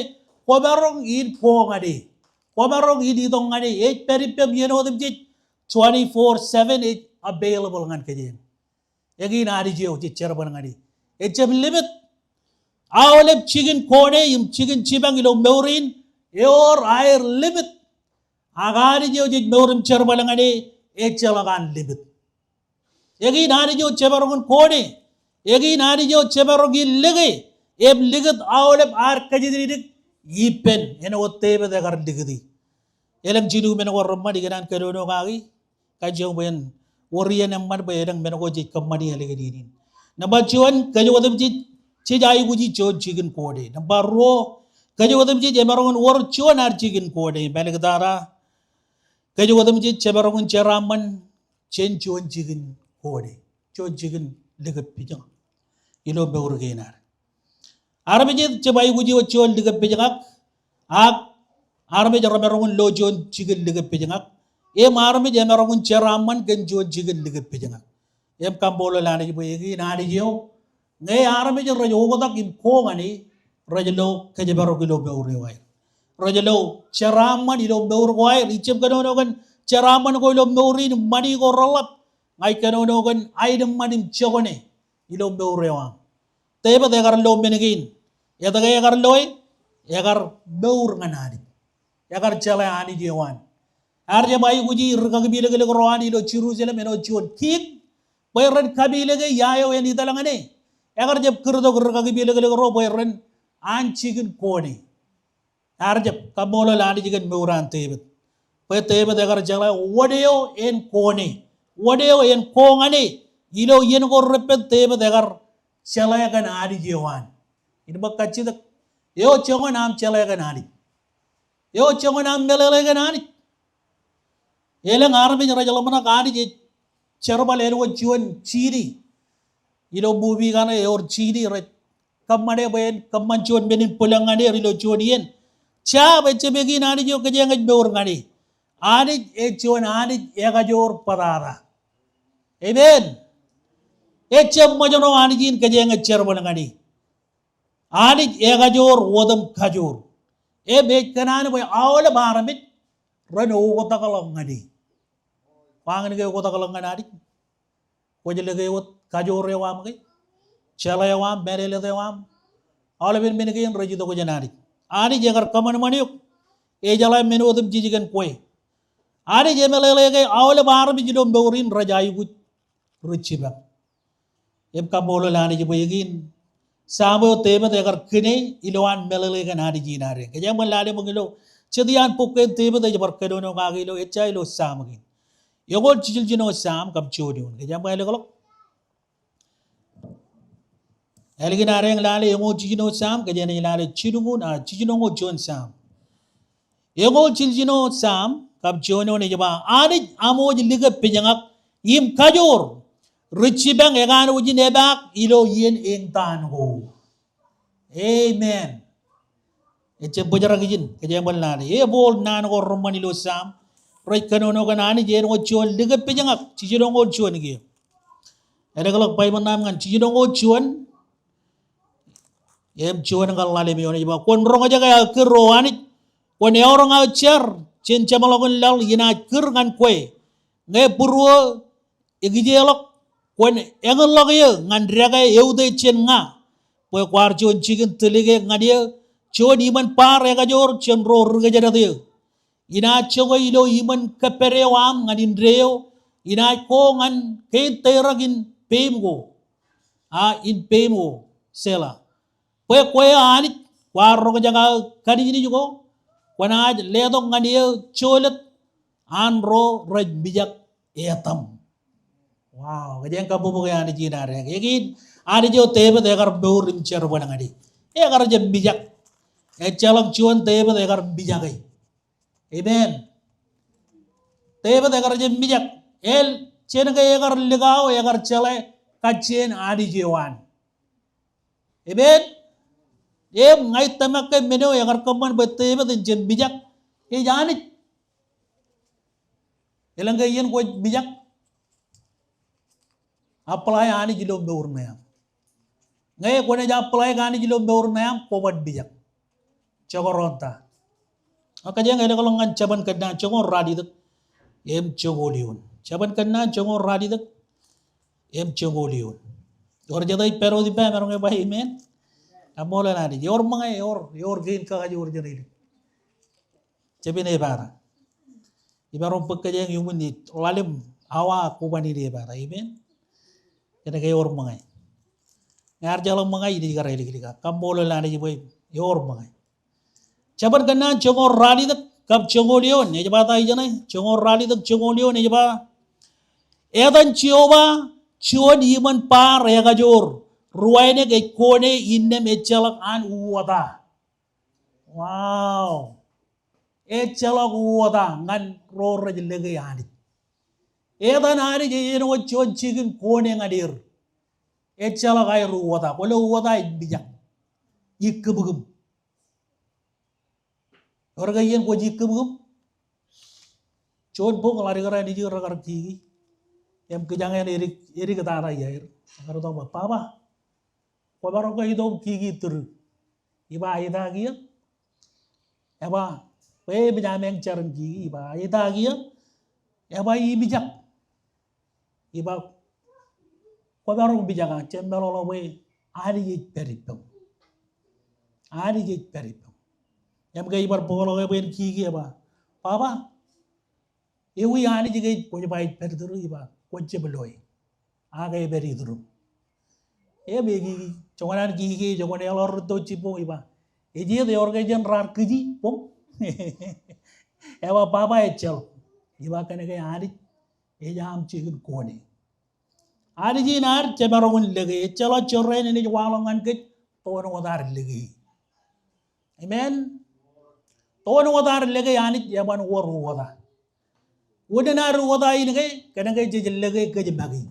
kwōmaroñ in ko ñan e. Kwōmaroñ in itok ñan e, ej pād ippem iien otemjej, twenty-four seven ej available ñan kōjeañ. Eñin Anij eo jej jerbal ñan e. Ejjab limit aolep jikin kone im jikin jipañ ilo mour in, eor aer limit. Ak Anij eo jej mour im jerbal ñan e, ejjeḷọk an limit. Eñin Anij eo jemaroñ in kone. Eñin Anij eo jemaroñ in lōke. Im likūt aolep ad kōjatdikdik ippān āinwōt Devid ekar likūti. Elōñ jilu men ko reṃṃan ikōṇaan kōnono kaki. Kajjioñ bwe en wōr iien eṃṃan bwe elōñ men ko jej kōṃṃani ālikin in. Nōṃba juon, kōj otemjej jej aikuji juon jikin kone. Nōṃba ruo, kōj otemjej emaroñ in wōr juon ad jikin kone. Im āliktata, kōj otemjej jemaroñ in jeraaṃṃan jān juon jikin kone, juon jikin likōpejñak ilo mour kein ad. Armej ejjab aikuji wōt juon likōpejñak, ak armej remaroñ in lo juon jikin likōpejñak, im armej emaroñ in jeraaṃṃan kōn juon jikin likōpejñak. Im kaṃṃoolol Anij bwe eñin Anij eo, ñe armej rej oktak im ko ñan e, rej lo kōjparok ilo mour eo aer. Rej lo jeraaṃṃan ilo mour ko aer. Ijjab kōnono kōn jeraaṃṃan ko ilo mour in im ṃani ko reḷap. Ña ij kōnono kōn aenōṃṃan im jokwane ilo mour eo aṃ. Devid ekar lo men kein. Etke ekar lo e? Ekar mour ñan Anij. Ekar jeḷā Anij eo an. Ear jab aikuji ri kakipilōklōk ro an ilo Jerusalem āinwōt juon kiiñ bwe ren kapilōke ia eo en ital ñan e. Ekar jab kūrtok ri kakipilōklōk ro bwe ren an jikin kone. Ear jab, kaṃṃoolol Anij kōn mour an Devid. Bwe Devid ekar jeḷā wōn eo en kone. Wōn eo en ko ñan e. Ilo iien ko reppen Devid ekar jeḷā kōn Anij eo an. Innem kajjitōk. Eo joñan aṃ jeḷā kōn Anij? Eo joñan aṃ meḷeḷe kōn Anij? Elōñ armej rej ḷōmṇak Anij ej jerbal āinwōt juon jini. Ilo movie kaṇe eor jini rej kōṃṃane bwe en kōṃṃan juon men in bwilōñ ñan er ilo juon iien. Jab, ejjab eñin Anij eo kōjeañ ej mour ñan e. Anij ej juon Anij ekajoor bōtata. Amen. Ejjab ṃōjṇọ Anij in kōjeañ ej jerbal ñan e. Anij ekajoor otem kajoor. Im ej kōṇaan bwe aolep armej ren oktakḷọk ñan e. Kwañin ke oktakḷọk ñan Anij? Kwōj lōke wōt kajoor eo aṃ ke? Jeḷā eo aṃ, mālōtlōt eo aṃ. Aolepen men kein rej itok jān Anij. Anij ekar kōṃanṃan eok. Ejeḷā men otemjej kōn kwe. Anij emeḷeḷe ke aolep armej ilo mour in rej aikuj ri jipañ. Im kaṃṃoolol Anij bwe eñin Sam eo Devid ekar kine ilowaan meḷeḷe kōn Anij in ad. Kōjeañ bar lale ṃōk ilo jet iaan bok kein Devid ej bar kōnono kaki ilo, ejja ilo Sam kein. Eñoul jiljino Sam kab juon eoon. Kōjeañ bar ālōkḷọk. Ālikin ad eñ lale eñoul jiljino Sam, kōj enaaj lale jilñuul, a, jiljino eñoul juon Sam. Eñoul jiljino Sam kab juon eoon ej ba, Anij aṃ wōj likōpejñak im kajoor, ri jipañ ekanooj in epaak ilo iien eñtaan ko. Amen. Ejjab bōjrak ijin, kōjeañ bar lale. Ebooḷ naan ko reṃṃan ilo Sam rej kōnono kōn Anij āinwōt juon likōpejñak, jiljino eñoul juon kiiō. Ālōkḷọk Baibōḷ ṇe aṃ ñan jiljino eñoul juon, im juon ñan ḷalem eoon ej ba, kwōn roñjake aō kūr O Anij, kwōn eọroñ aō jar jān jeṃḷọkin laḷ inaaj kūr ñan kwe. Ñe būruō ekijeḷọk, kwōn eñinḷọk eō ñan dekā eutiej jān ña, bwe kwaar juon jikin tilikiek ñan eō, juon iṃōn bar ekajoor jān ro ri kōjdat eō. Inaaj jokwe ilo iṃōn kōppād eo aṃ ñan indeeo, inaaj ko ñan kein tōrōk in peim ko. A in peim ko, Sela. Bwe kwe Anij kwaar roñjake aō kanijnij ko, kwōnaaj letok ñan eō jolōt an ro rej mijak etaṃ. Wow, kōjeañ kabbokbok Anij in ad. Eñin Anij eo Devid ekar mour im jerbal ñan e. Ekar jab mijak. Ejjeḷọk juon Devid ekar mijake. Amen. Devid ekar jab mijak. El, jān ke ekar likao, ekar jeḷā kajjien Anij eo an. Amen. Im ña ij tōmak ke men eo ekar kōṃṃan bwe Devid en jab mijak ej Anij. Elōñ ke iien kwōj mijak, apply Anij ilo mour ṇe aṃ. Ñe kwōnaaj apply Anij ilo mour ṇe aṃ, kwō ban mijak. Jekdọọn ta. Ak kōjeañ elōkḷọk ñan Jabōn Kōnnaan joñoul ralitōk im joñoul eoon. Jabōn Kōnnaan joñoul ralitōk im joñoul eoon. Ewōr jet ej pād wōt ippa, emaroñ ke ba amen? Kaṃṃoolol Anij. Ewōr ṃōñā, ewōr, ewōr kein kakajoor jān ālik. Jab in ebata. Imaroñ bōk kōjeañ iuṃwin ij ḷalem awa koban in ebata. Amen. Kōnke ewōr ṃōñā. Ñe ear jeḷā ṃōñā, inaaj kar āliklik. Kaṃṃoolol Anij bwe ewōr ṃōñā. Jabōn Kōnnaan joñoul ralitōk kab joñoul eoon, ej ba ta ijeṇe, joñoul ralitōk joñoul eoon, ej ba, etan Jeova juon iṃōn bar ekajoor, ri wānōk ej kone innām ejjeḷọk an uwōta. Wow. Ejjeḷọk uwōta ñan ro rej lōke Anij. Etan Anij ej āinwōt juon jikin kone ñan er. Ejjeḷọk aer uwōta. Kwōlo uwōta ej mijak. Ikkūpkūp. Ewōr ke iien kwōj ikkūpkūp? Juon bok ḷadik raṇ ijin rekar kiki. Im kijañ en edik, edik tata iaer. Ekar itok ba, Baba, kwōmaroñ ke itok im kiki tūrū? Iba, aita kiiō? Eba, bwe emōj ameañ jar in kiki, iba, aita kiiō? Eba, imijak. Iba, kwōmaroñ mijak, ak jab meḷọkḷọk bwe Anij ej pād ippaṃ. Anij ej pād ippaṃ. Im ke ibar bōkḷọk e bwe en kiki, eba, Baba, ewi Anij ke kwōj ba ej pād tūrū? Iba, kwōj jab loe. Ak epād itūrūṃ. Im ekiki, joñan an kiki, joñan eḷọk rūtto jibboñ, iba, ej iiet, ewōr ke jān raar kiji boñ? Eba, Baba, ejjeḷọk. Iba, kōnke Anij ej aṃ jikin kone. Anij in ad jemaroñ in lōke. Ejjeḷọk jorrāān enaaj waḷọk ñan kōj, toon wōt ad lōke. Amen. Toon wōt ad lōke Anij, eban wōr uwōta. Unin ad uwōta in ke, kōnke jej lōke kōj make.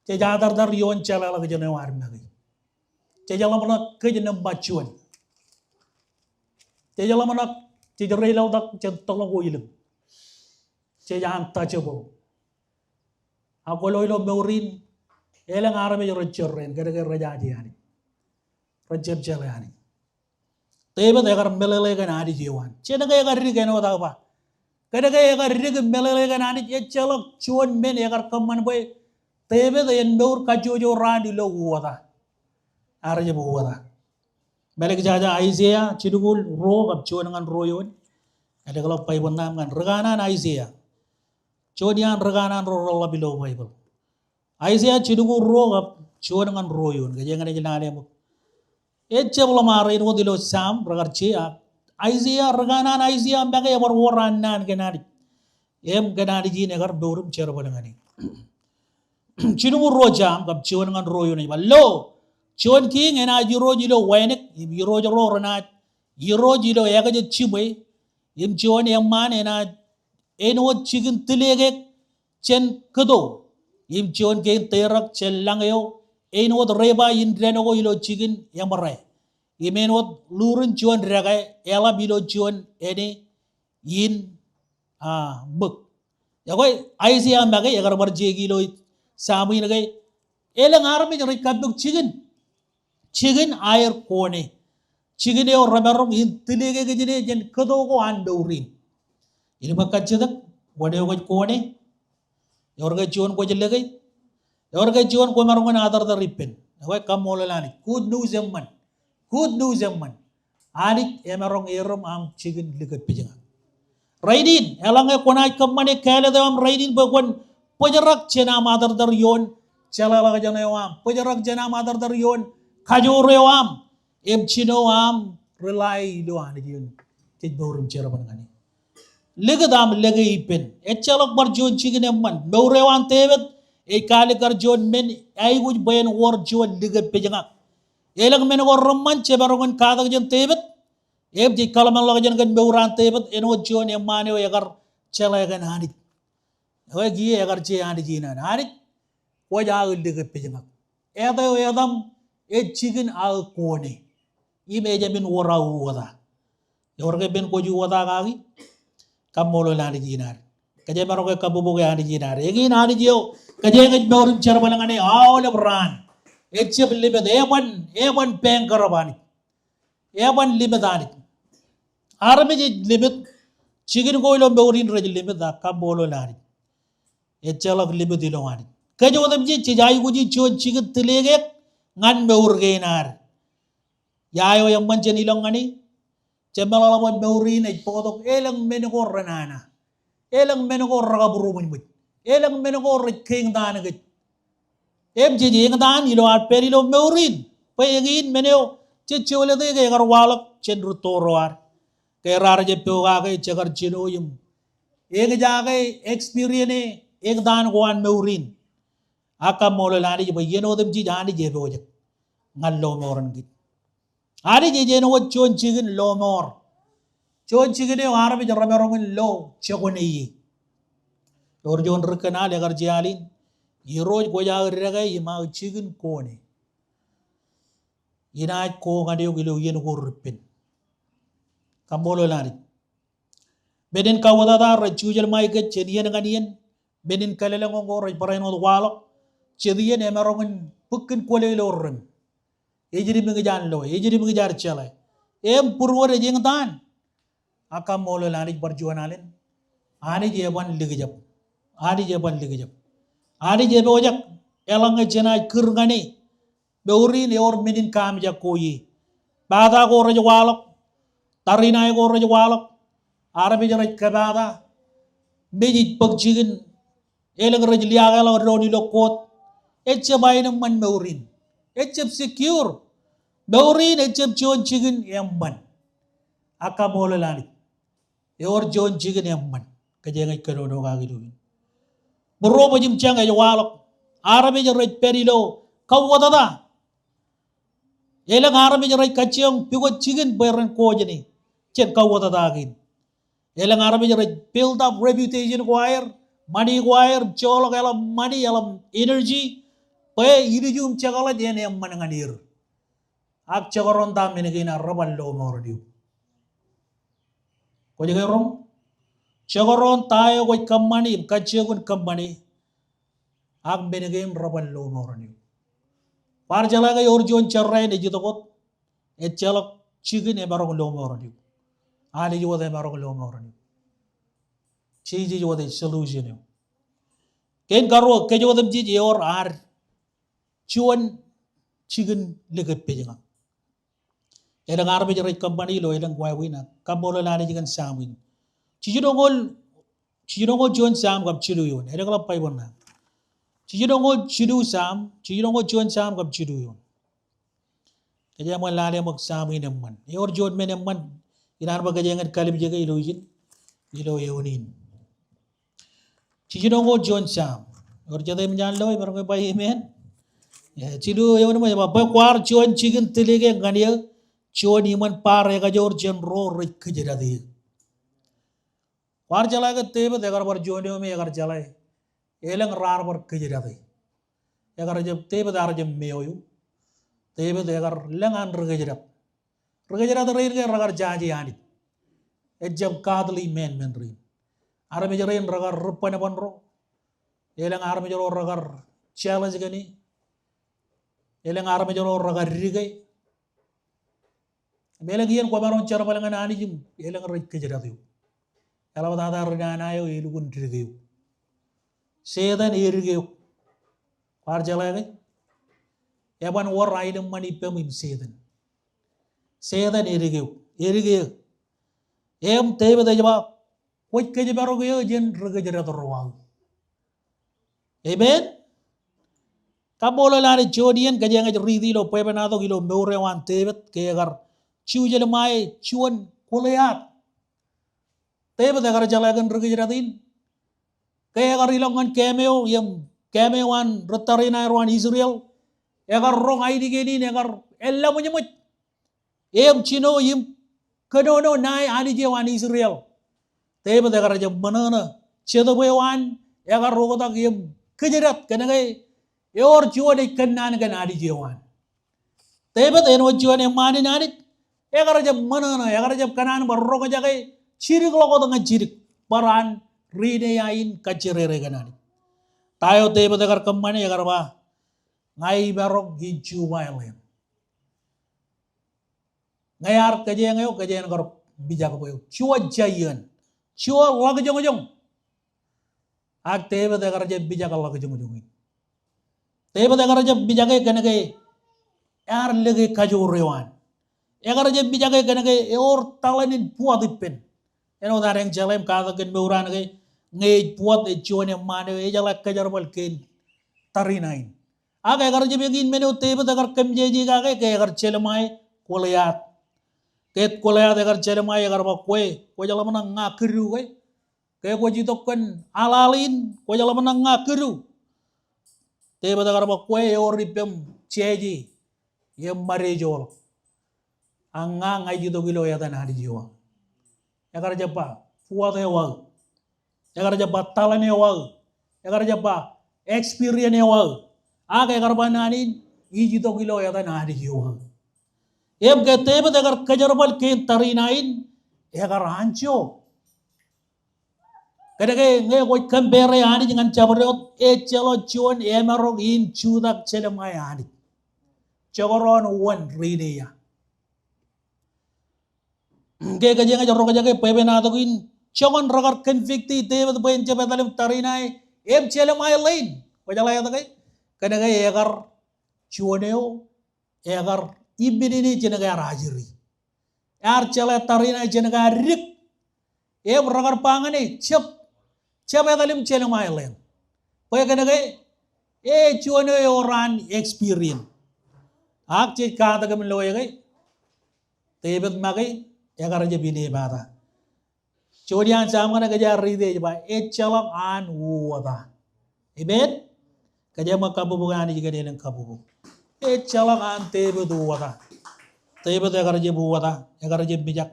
Jej atartar ioon jeḷāḷọkjeṇ eo ad make. Jej ḷōmṇak kōj nōṃba juon. Jej ḷōmṇak, jej reilaḷtak jān tōḷ ko ilōñ. Jej untouchable. Ak kwōlo ilo mour in, elōñ armej rej jorrāān, kōnke rejaje Anij. Rej jab jeḷā Anij. Devid ekar meḷeḷe kōn Anij eo an. Jān ke ekar dik āinwōt aō ba. Kōnke ekar dik im meḷeḷe kōn Anij, ejjeḷọk juon men ekar kōṃṃan bwe Devid en mour kajjojo raan ilo uwōta. Ear jab uwōta. Mālōkjākjā Aiseia jilñuul ruo kab juon ñan ruo eoon. Eḷapḷọk Baibōḷ ṇe aṃ ñan ri kanaan Aiseia. Juon iaan ri kanaan ro reḷap ilo Baibōḷ. Aiseia jilñuul ruo kab juon ñan ruo eoon, kōjeañ enaaj lale ṃōk. Ejjab ḷōṃaro āinwōt ilo Sam rekar je, ak Aiseia, ri kanaan Aiseia make ebar wōr an naan kōn Anij. Im kōn Anij in ekar mour im jerbal ñan e. Jilñuul ruo Sam kab juon ñan ruo eoon ej ba, lo, juon kiiñ enaaj irooj ilo wānōk, im irooj ro renaaj irooj ilo ekajet jiṃwe, im juon eṃṃaan enaaj āinwōt jikin tilekek jān kōto, im juon kein tōrōk jān lañ eo āinwōt reba in dān ko ilo jikin eṃōrā, im āinwōt ḷurin juon dekā eḷap ilo juon āne in, a, ṃōk. Ekwe, Aiseia make ekar bar je ilo Sam in ke, elōñ armej rej kappok jikin. Jikin aer kone. Jikin eo remaroñ in tilekek ijin e jān kōto ko an mour in. Ilo ṃōk kajjitōk, wōn eo kwōj kone? Ewōr ke juon kwōj lōke? Ewōr ke juon kwōmaroñ in atartar ippān? Ekwe, kaṃṃoolol Anij. Good news eṃṃan. Good news eṃṃan. Anij emaroñ er im aṃ jikin likōpijñak. Rainin, eḷaññe kwōnaaj kōṃṃane kāālōt eo aṃ rainin bwe kwōn bōjrak jān aṃ atōrtōr ioon jeḷāḷọkjeṇ eo aṃ, bōjrak jān aṃ atōrtōr ioon kajoor eo aṃ, im jino aṃ rely ilo Anij eoon jej mour im jerbal ñan e. Likūt aṃ lōke ippān. Ejjeḷọk bar juon jikin eṃṃan. Mour eo an Devid ej kaalikkar juon men aikuj bwe en wōr juon likōpejñak. Elōñ men ko reṃṃan jemaroñ in katak jān Devid, im jej kōḷmānḷọkjeṇ kōn mour an Devid, āinwōt juon eṃṃaan eo ekar jeḷā kōn Anij. Ekwe kiiō ekar je Anij in an, Anij, kwōj aō likōpejñak. Āt eo etaṃ ej jikin aō kone. Im ejāmin wōr aō uwōta. Ewōr ke men kwōj uwōta kaki? Kaṃṃoolol Anij in ad. Kōjeañ maroñ ke kabbokbok Anij in ad. Eñin Anij eo kōjeañ ej mour im jerbal ñan e aolep raan. Ejjab limit, eban, eban bankrupt Anij. Eban limit Anij. Armej ej limit, jikin ko ilo mour in rej limit, ak kaṃṃoolol Anij, ejjeḷọk limit ilo Anij. Kōj otemjej jej aikuji juon jikin tilekek ñan mour kein ad. Ia eo eṃṃan jān ilọk ñan e? Jemeḷọkḷọk bwe mour in ej bōktok elōñ men ko renana. Elōñ men ko rekabūroṃōjṃōj. Elōñ men ko rej keñtaan kōj. Im jej eñtaan ilo ad pād ilo mour in. Bwe eñin men eo jej jolōte ke ekar waḷọk jān rūtto ro ad. Ke raar jab pokake, jekar jino im eñjake experience e eñtaan ko an mour in. Ak kaṃṃoolol Anij bwe iien otemjej Anij epojak ñan lọmọọren kōj. Anij ej āinwōt juon jikin lọmọọr. Juon jikin eo armej remaroñ in lo jokwane ie. Ewōr juon dik kōn al ekar je al in, Irooj kwōj aō dekā im aō jikin kone. Inaaj ko ñan eok ilo iien ko repen. Kaṃṃoolol Anij. Men in kauwōtata rej jujel ṃae kōj jān iien ñan iien. Men in kalōlōñ ko rej barāinwōt waḷọk. Jet iien emaroñ in bōk kōn kwōle ilo rem. Ej dim eñjaan loe, ej dim eñjaan jeḷā. Im būruod ej eñtaan. Ak kaṃṃoolol Anij bar juon alen. Anij eban likjab. Anij eban likjab. Anij epojak. Eḷaññe jenaaj kūr ñan e. Mour in ewōr men in kaamijak ko ie. Pata ko rej waḷọk. Tariṇae ko rej waḷọk. Armej rej kōpata. Mej ej bōk jikin. Elōñ rej liaakḷọk doon ilo court. Ejjab aenōṃṃan mour in. Ejjab secure. Mour in ejjab juon jikin eṃṃan. Ak kaṃṃoolol Anij. Ewōr juon jikin eṃṃan. Kōjeañ ej kōnono kaki ilo in. Būro bwijin jañ ej waḷọk. Armej rej pād ilo kauwōtata. Elōñ armej rej kajjioñ pukot jikin bwe ren ko jāne. Jān kauwōtata kein. Elōñ armej rej build up reputation ko aer, ṃani ko aer, joḷọk eḷap ṃani, eḷap energy, bwe ilju im jekḷaj en eṃṃan ñan er. Ak jekdọọn ta men kein ad reban lọmọọren eok. Kwōj ke roñ? Jekdọọn ta eo kwōj kōṃṃani im kajjioñ in kōṃṃane. Ak men kein reban lọmọọren eok. Kwaar jeḷā ke ewōr juon jerā in ej itok wōt. Ejjeḷọk jikin emaroñ lọmọọren eok. Anij wōt emaroñ lọmọọren eok. Jisōs wōt ej solution eo. Kein karuo, kōj otemjej ewōr ad juon jikin likōpejñak. Elōñ armej rej kōṃṃani ilo elōñ wāween ak kaṃṃoolol Anij kōn Sam in. Jiljinoñoul, jiljinoñoul juon Sam kab jilu eoon. Elōñḷọk Baibōḷ ṇe. Jiljinoñoul jilu Sam, jiljinoñoul juon Sam kab jilu eoon. Kōjeañ ṃōk lale ṃōk Sam in eṃṃan. Ewōr juon men eṃṃan. Inaaj bwe kōjeañ ej kallimjeke ilo ijin. Ilo eoon in. Jiljinoñoul juon Sam. Ewōr jet eṃōj an loe, emaroñ ke ba amen. E, jilu eoon ṃōj ej ba, bwe kwaar juon jikin tilekek ñan eō, juon iṃōn bar ekajoor jān ro rej kōjdate eō. Kwaar jeḷā ke Devid ekar bar juon eo me ekar jeḷā. Elōñ raar bar kōjdate. Ekar jab, Devid ear jab meo eo. Devid ekar lōñ an ri kōjdat. Ri kōjdat rein ke rekar jaje Anij. Ejjab godly men men rein. Armej rein rekar rūbbanban ro. Elōñ armej ro rekar jealous kōn e. Elōñ armej ro rekar dike. Im elōñ iien kwōmaroñ jerbal ñan Anij im elōñ rej kōjdate eok. Eḷaptata ri nana eo elukkuun dike eok. Setan edike eok. Kwaar jeḷā ke? Eban wōr aenōṃṃan ippem im Setan. Setan edike eok. Edike eō. Im Devid ej ba, kwōj kōjparok eō jān ri kōjdat ro aō. Amen. Kaṃṃoolol Anij. Juon iien kōjeañ ej riiti ilo bwebwenato ilo mour eo an Devid ke ekar ju jelṃae juon Goliat. Devid ekar jeḷā kōn ri kōjdat in. Ke ekar ilọk ñan keemeo im keemeo an ri tariṇae ro an Israel. Ekar roñ ainikien in, ekar eḷḷaṃōjṃōj im jino im kōnono ṇae Anij eo an Israel. Devid ekar jab ṃōṇōṇō jetōb eo an, ekar oktak im kōjdat kōnke ewōr juon ej kōnnaan kōn Anij eo an. Devid āinwōt juon eṃṃaan in Anij, ekar jab ṃōṇōṇō, ekar jab kōṇaan bar roñjake jidik ḷọk wōt ñan jidik, bar an ri Neia in kajjirere kōn Anij. Ta eo Devid ekar kōṃṃane? Ekar ba, ña iparok in jubae ḷeeṇ. Ñe ear kōjeañ eok, kōjeañ kar mijak bwe eok. Juon giant, juon ḷakjoñjoñ. Ak Devid ekar jab mijak ḷakjoñjoñ in. Devid ekar jab mijake kōnke ear lōke kajoor eo an. Ekar jab mijake kōnke ewōr taḷen in buwat ippān. Āinwōt ad eñ jeḷā im katak kōn mour an ke ñe ej buwat, ej juon eṃṃaan eo ejeḷā kōjerbal kein tariṇae in. Ak ekar jab eñin men eo Devid ekar kōmjeje kake ke ekar jelṃae Goliat. Ke Goliat ekar jelṃae, ekar ba, kwe, kwōj ḷōmṇak ña kōdu ke? Ke kwōj itok kōn aḷaḷ in, kwōj ḷōmṇak ña kōdu? Devid ekar ba, kwe, ewōr ippem jeje im ṃade joḷọk. Ak ña, ña ij itok ilo etan Anij eo aō. Ekar jab ba buwat eo aō. Ekar jab ba taḷen eo aō. Ekar jab ba experience eo aō. Ak ekar ba naan in, ij itok ilo etan Anij eo aō. Im ke Devid ekar kōjerbal kein tariṇae in, ekar anjọ. Kōnke ñe kwōj compare Anij ñan jabdewōt, ejjeḷọk juon emarok in jutak jelṃae Anij. Jekdọọn wōn ri Neia. Ke kōjeañ ej roñjake bwebwenato in, joñan rekar convict e Devid bwe en jab etal im tariṇae, im jelṃae ḷein. Kwōjeḷā etke? Kōnke ekar juon eo, ekar iminene jān ke ear ajri. Ear jeḷā tariṇae jān ke ear dik. Im rekar ba ñan e, jab, jab etal im jelṃae ḷeeṇ. Bwe kōnke e juon eo ewōr an experience. Ak jej katak im loe ke Devid make ekar jab inepata. Juon iaan Sam kaṇe kōjeañ riiti ej ba, ejjeḷọk an uwōta. Amen. Kōjeañ ṃōk kabbokbok Anij kōn elōñ kabbokbok. Ejjeḷọk an Devid uwōta. Devid ekar jab uwōta, ekar jab mijak.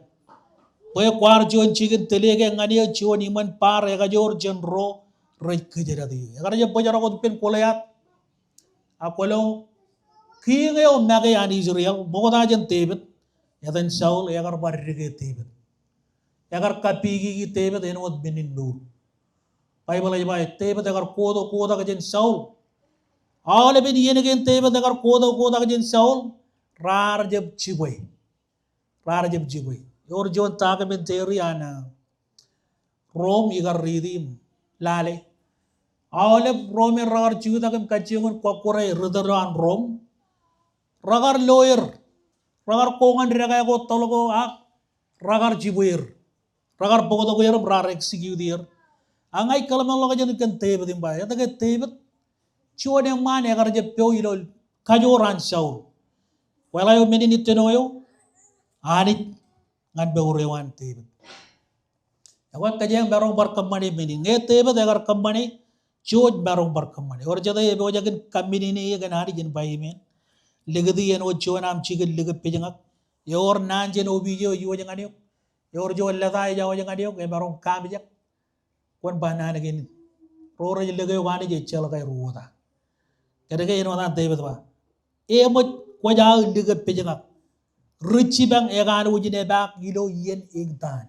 Bwe kwaar juon jikin tōl eo ke ñan eō, juon iṃōn bar ekajoor jān ro rej kōjdat eō. Ekar jab bōjrak wōt ippān Goliat. Ak kwōlo, king eo make an Israel, ṃokta jān Devid, etan Saul, ekar bar dike Devid. Ekar kappikiki Devid āinwōt men in mour. Baibōḷ ej ba, Devid ekar kotak kotak jān Saul. Aolepen iien kein Devid ekar kotak kotak jān Saul, raar jab jibwe. Raar jab jibwe. Ewōr juon documentary an, ah, Rom ikar riiti im lale. Aolep Rom er rekar jutak im kajjioñ in kọkkure ri tōl eo an Rom. Rekar lo er. Rekar ko ñan dekā ko toḷ ko ak rekar jibwe er. Rekar bōktok er im raar execute er. Ak ña ij kōḷmānḷọkjeṇ kōn Devid im ba, etke Devid, juon eṃṃaan ekar jab po ilo kajoor an Saul. Kweḷe eo men in ittino eo? Anij ñan mour eo an Devid. Ekwe kōjeañ maroñ bar kōṃṃane men in. Ñe Devid ekar kōṃṃane, jej maroñ bar kōṃṃane. Ewōr jete epojak in kaminene eō kōn Anij in ba amen? Likūti āinwōt juon aṃ jikin likūt pejñak. Ewōr naan jān opiij eo ej wōj ñan eok. Ewōr juon lōta ej wōj ñan eok, emaroñ kaamijak. Kwōn ba naan kein. Ro rej lōke eok Anij ejjeḷọk aer uwōta. Kōnke āinwōt an Devid ba, eṃōj kwōj aō likūt pejñak. Ri jipañ ekanooj in epaak ilo iien eñtaan.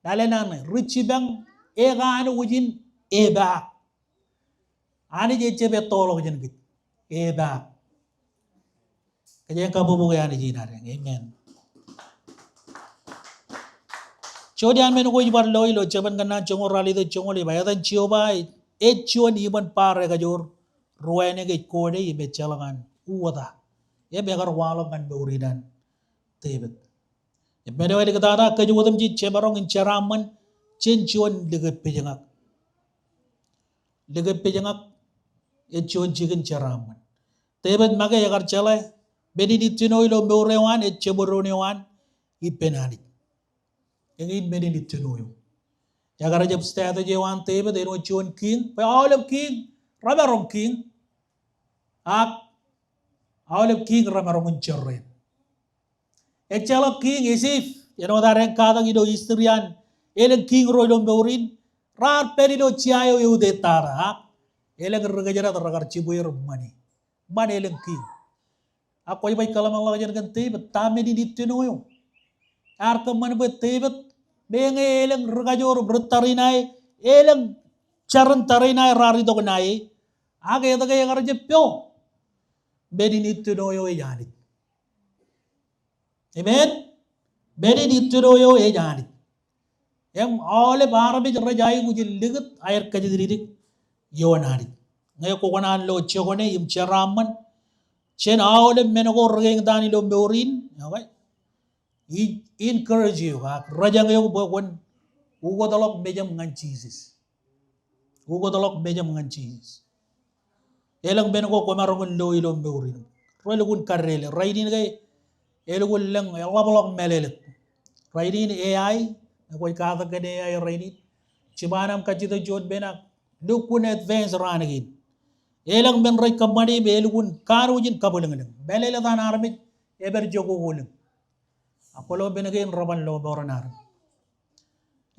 Lale naan ṇe, ri jipañ ekanooj in epaak. Anij ejjab ettoḷọk jān kōj. Epaak. Kōjeañ kabbokbok Anij in ad eñ. Amen. Juon iaan men ko ij bar lo ilo Jabōn Kōnnaan joñoul ralitōk joñoul ej ba, etan Jeova ej juon iṃōn bar ekajoor, ruwainwōt ke ej kọọte im ejjeḷọk an uwōta. Im ekar waḷọk ñan mour in an Devid. Im men eo āliktata kōj otemjej jemaroñ in jeraaṃṃan jān juon likūt pejñak. Likūt pejñak ej juon jikin jeraaṃṃan. Devid make ekar jeḷā men in ittino ilo mour eo an ej jeṃadoon eo an ippān Anij. Eñin men in ittino eo. Ekar jab strategy eo an Devid āinwōt juon kiiñ, bwe aolep kiiñ remaroñ kiiñ. Ak aolep kiiñ remaroñ in jorrāān. Ejjeḷọk kiiñ Isip, āinwōt ad katak ilo history an elōñ kiiñ ro ilo mour in, raar pād ilo jea eo eutiej tata, ak elōñ ri kōjdat rekar jibwe er ṃani. Ṃan elōñ kiiñ. Ak kwōj baj kōḷmānḷọkjeṇ kōn Devid, ta men in ittino eo. Ear kōṃṃan bwe Devid, meñe elōñ ri kajoor im ri tariṇae, elōñ jar in tariṇae raar itok ṇae, ak etke ekar jab po? Men in ittino eo ej Anij. Amen. Men in ittino eo ej Anij. Im aolep armej rej aikuj in likūt aer kajjitōk ioon Anij. Ñe kwō kōṇaan lo jokane im jeraaṃṃan jān aolep men ko rekeeñtaan ilo mour in, okay? I encourage eok, ak rōjañ eok bwe kwōn ukōtḷọk mejaṃ ñan Jisōs. Ukōtḷọk mejaṃ ñan Jisōs. Elōñ men ko kwōmaroñ in lo ilo mour in. Relukkuun kadeḷọñ. Rainin ke elukkuun lōñ eḷapḷọk mālōtlōt. Rainin A I, ñe kwōj katak kōn A I rainin, jibwe an aṃ kajjitōk juon men ak lukkuun advance raan kein. Elōñ men rej kōṃṃani im elukkuun kanooj in kabwilōñlōñ. Mālōtlōt an armej epād jokwe ko lōñ. Ak kwōlo men kein reban lọmọọren armej.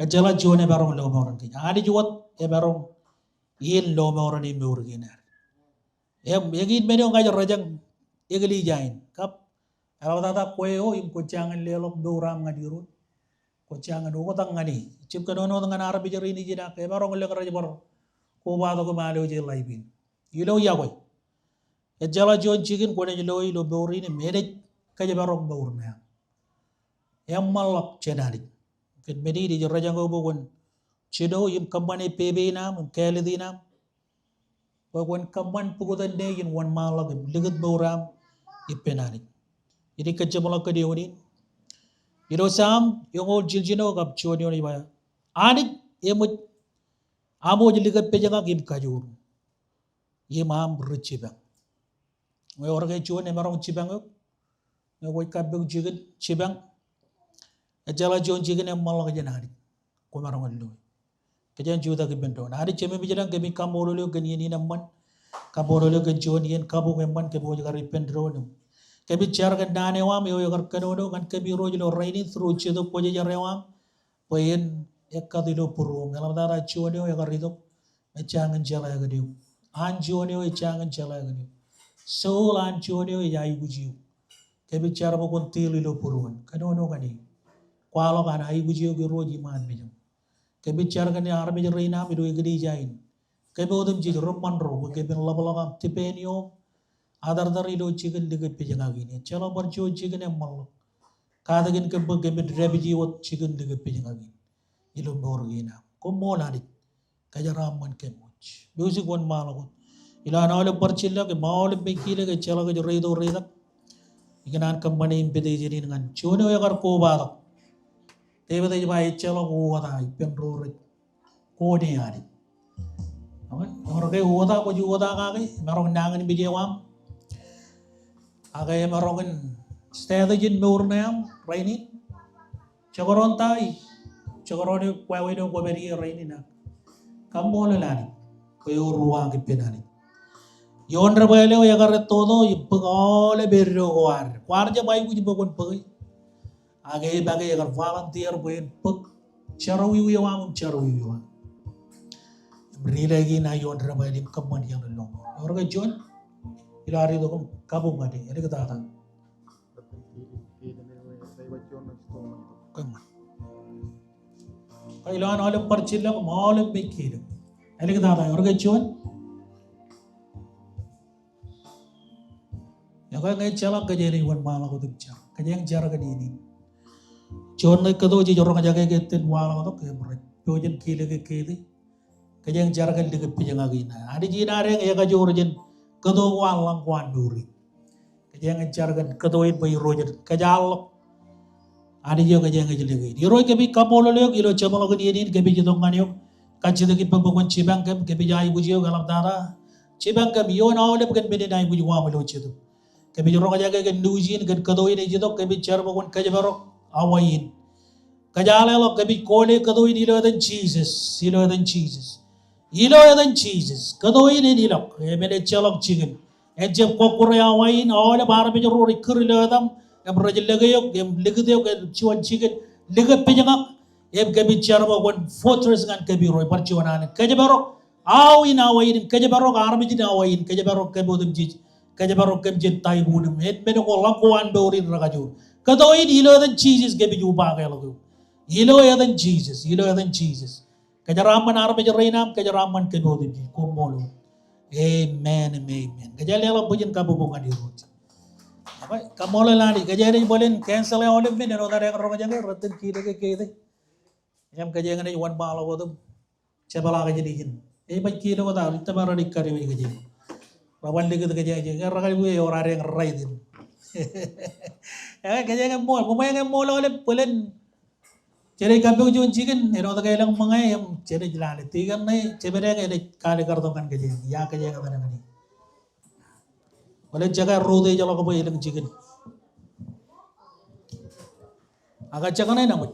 Ejjeḷọk juon emaroñ lọmọọren kōj. Anij wōt emaroñ in lọmọọren e mour kein ad. Im eñin men eo ña ij rōjañ eklejia in. Kab eḷaptata kwe eo im kwōj jañin leḷọk mour aṃ ñan Irooj, kwōj jañin oktak ñan e. Jab kōnono wōt ñan armej rein ijin ak emaroñ lōñ rej bar kobatok im alwōje life in. Ilo iọkwe, ejjeḷọk juon jikin kwōnaaj lo ilo mour in im enaaj kōjparok mour ṇe aṃ. Eṃṃanḷọk jān Anij. Kōn men in ij rōjañ eok bwe kwōn jino im kōṃṃane pepe in aṃ im kāālōt in aṃ, bwe kwōn kōṃṃan bōktok in wōnṃaanḷọk im likūt mour aṃ ippān Anij. Inaaj kōjjeṃḷọk kōn eoon in. Ilo Sam eñoul jiljino kab juon eoon ej ba, Anij eṃōj, aṃ wōj likūt pejñak im kajoor im aṃ ri jipañ. Ñe ewōr ke juon emaroñ jipañ eok, ñe kwōj kappok jikin jipañ, ejjeḷọk juon jikin eṃṃanḷọk jān Anij kwōmaroñ in lo. Kōjeañ jutak ippān doon. Anij Jemem ilañ, kōmij kaṃṃoolol eok kōn iien in eṃṃan, kaṃṃoolol eok kōn juon iien kabuñ eṃṃan kōmij kar ippān doon im kōmij jar kōn naan eo aṃ eo ekar kōnono ñan kōm Irooj ilo rainin through Jetōb Kwōjarjar eo aṃ, bwe en ekkat ilo būruōm. Eḷaptata juon eo ekar itok me jañin jeḷā kōn eok. An juon eo ej jañin jeḷā kōn eok. Soul an juon eo ej aikuj eok. Kōmij jar bwe kwōn deal ilo būruon. Kōnono ñan e. Kwaḷọk an aikuj eok Irooj iṃaan mejaṃ. Kōmij jar kōn armej rein aṃ ilo eklejia in. Kōm otemjej ri ṃōn ro bwe kōmin ḷapḷọk aṃ depend ioōm atartar ilo jikin likūt pejñak in. Ejjeḷọk bar juon jikin eṃṃanḷọk. Katakin kōm bwe kōmin dāpiji wōt jikin likūt pejñak in ilo mour kein aṃ. Koṃṃool Anij. Kōjeraaṃṃan kōm wōj. Music, wōnṃaanḷọk wōt. Ilo an aolep bar jillọk im aolep mejkilōk, ejjeḷọk ej reitok reitak, ikōṇaan kōṃṃane invitation in ñan juon eo ekar kobatok. Devid ej ba ejjeḷọk uwōta ippān ro rej kone Anij. Amen. Ewōr ke uwōta, kwōj uwōta kake, emaroñ in nañinmej eo aṃ. Ak emaroñ in strategy in mour ṇe aṃ rainin. Jekdọọn ta, jekdọọn eo wāween eo kwōpād ie rainin ak kaṃṃoolol Anij bwe eor uwaak ippān Anij. Ioon debwāāl eo ekar ettoto im bōk aolep eddo ko ad. Kwaar jab aikuj bwe kwōn bōke. Ak e make ekar volunteer bwe en bōk jerọwiwi eo aṃ im jerọwiwi eo aṃ. Im ri-lake in ioon debwāāl im kōṃṃan iien in lọmọọr. Ewōr ke juon? Ilo ad itok im kabuñ ñan e, āliktata. Kōṃṃan. Ke ilo an aolep bar jillọk im aolep mejkilōk. Āliktata, ewōr ke juon? Ekwe ñe ejjeḷọk kōjeañ wōnṃaanḷọk wōt im jar. Kōjeañ jar kōn iien in. Juon ṇe kōto jej roñjake ke ettōn waḷọk tok im rej pojak in kilōk ekkete. Kōjeañ jar kōn likūt pejñak in. Anij in adeañ ekajoor jān kōto ko an ḷañ ko an mour in. Kōjeañ jar kōn kōto in bwe Irooj en kōjatḷọk Anij eo kōjeañ ej lōke in. Irooj, kōmij kaṃṃoolol eok ilo jeṃḷọkin iien in, kōmij itok ñan eok. Kajjitōk ippān bwe kwōn jipañ kōm, kōmij aikuj eok eḷaptata. Jipañ kōm ioon aolep kōn men in aikuj waṃ ilo jetōb. Kōmij roñjake kōn news in, kōn kōto in ej itok, kōmij jar bwe kwōn kōjparok Hawaii in. Kōj aleḷọk, kōmij kole kōto in ilo etan Jisōs, ilo etan Jisōs. Ilo etan Jisōs, kōto in en ilọk, im en ejjeḷọk jikin. En jab kọkkure Hawaii in, aolep armej ro rej kūr ilo etaṃ, im rej lōke eok, im likūt eok, im juon jikin, likūt pejñak, im kōmij jar bwe kwōn fortress ñan kōm Irooj, bar juon alen. Kōjparok aō in Hawaii in, kōjparok armej in Hawaii in, kōjparok kōm otemjej, kōjparok kōm jān typhoon im, en men ko ḷọk ko an mour in rekajoor. Kōto in ilo etan Jisōs kōmij ubakeḷọk eok. Ilo etan Jisōs, ilo etan Jisōs. Kōjeraaṃṃan armej rein aṃ, kōjeraaṃṃan kōm otemjej, koṃṃool. Amen im amen. Kōjeañ leḷọk bwijin kabbokbok ñan Irooj. Ak kaṃṃoolol Anij, kōjeañ naaj bōlen cancel e aolep men, āinwōt adeañ roñjake, rej itōn kiiō ke keite. Im kōjeañ naaj wōnṃaanḷọk wōt im jepḷaak jān ijin. Ej baj kiiō wōt aō, ij tōpar enaaj kadiwōj kōjeañ. Rej ban likūt kōjeañ, kōjeañ, rekar bwe ewōr adeañ rej itōn. Ak kōjeañ eṃṃool, koṃeañ eṃṃool aolep bōlen Jenaaj kappok juon jikin, āinwōt ke elōñ ṃōñā im jenaaj lale. Tikōn ṇe, jepdān enaaj kalikkar tok ñan kōjeañ, ia kōjeañ etan ñan e. Bōlen jekā ro rej jeḷā bwe elōñ jikin. Ak jekā ṇe, naṃōj.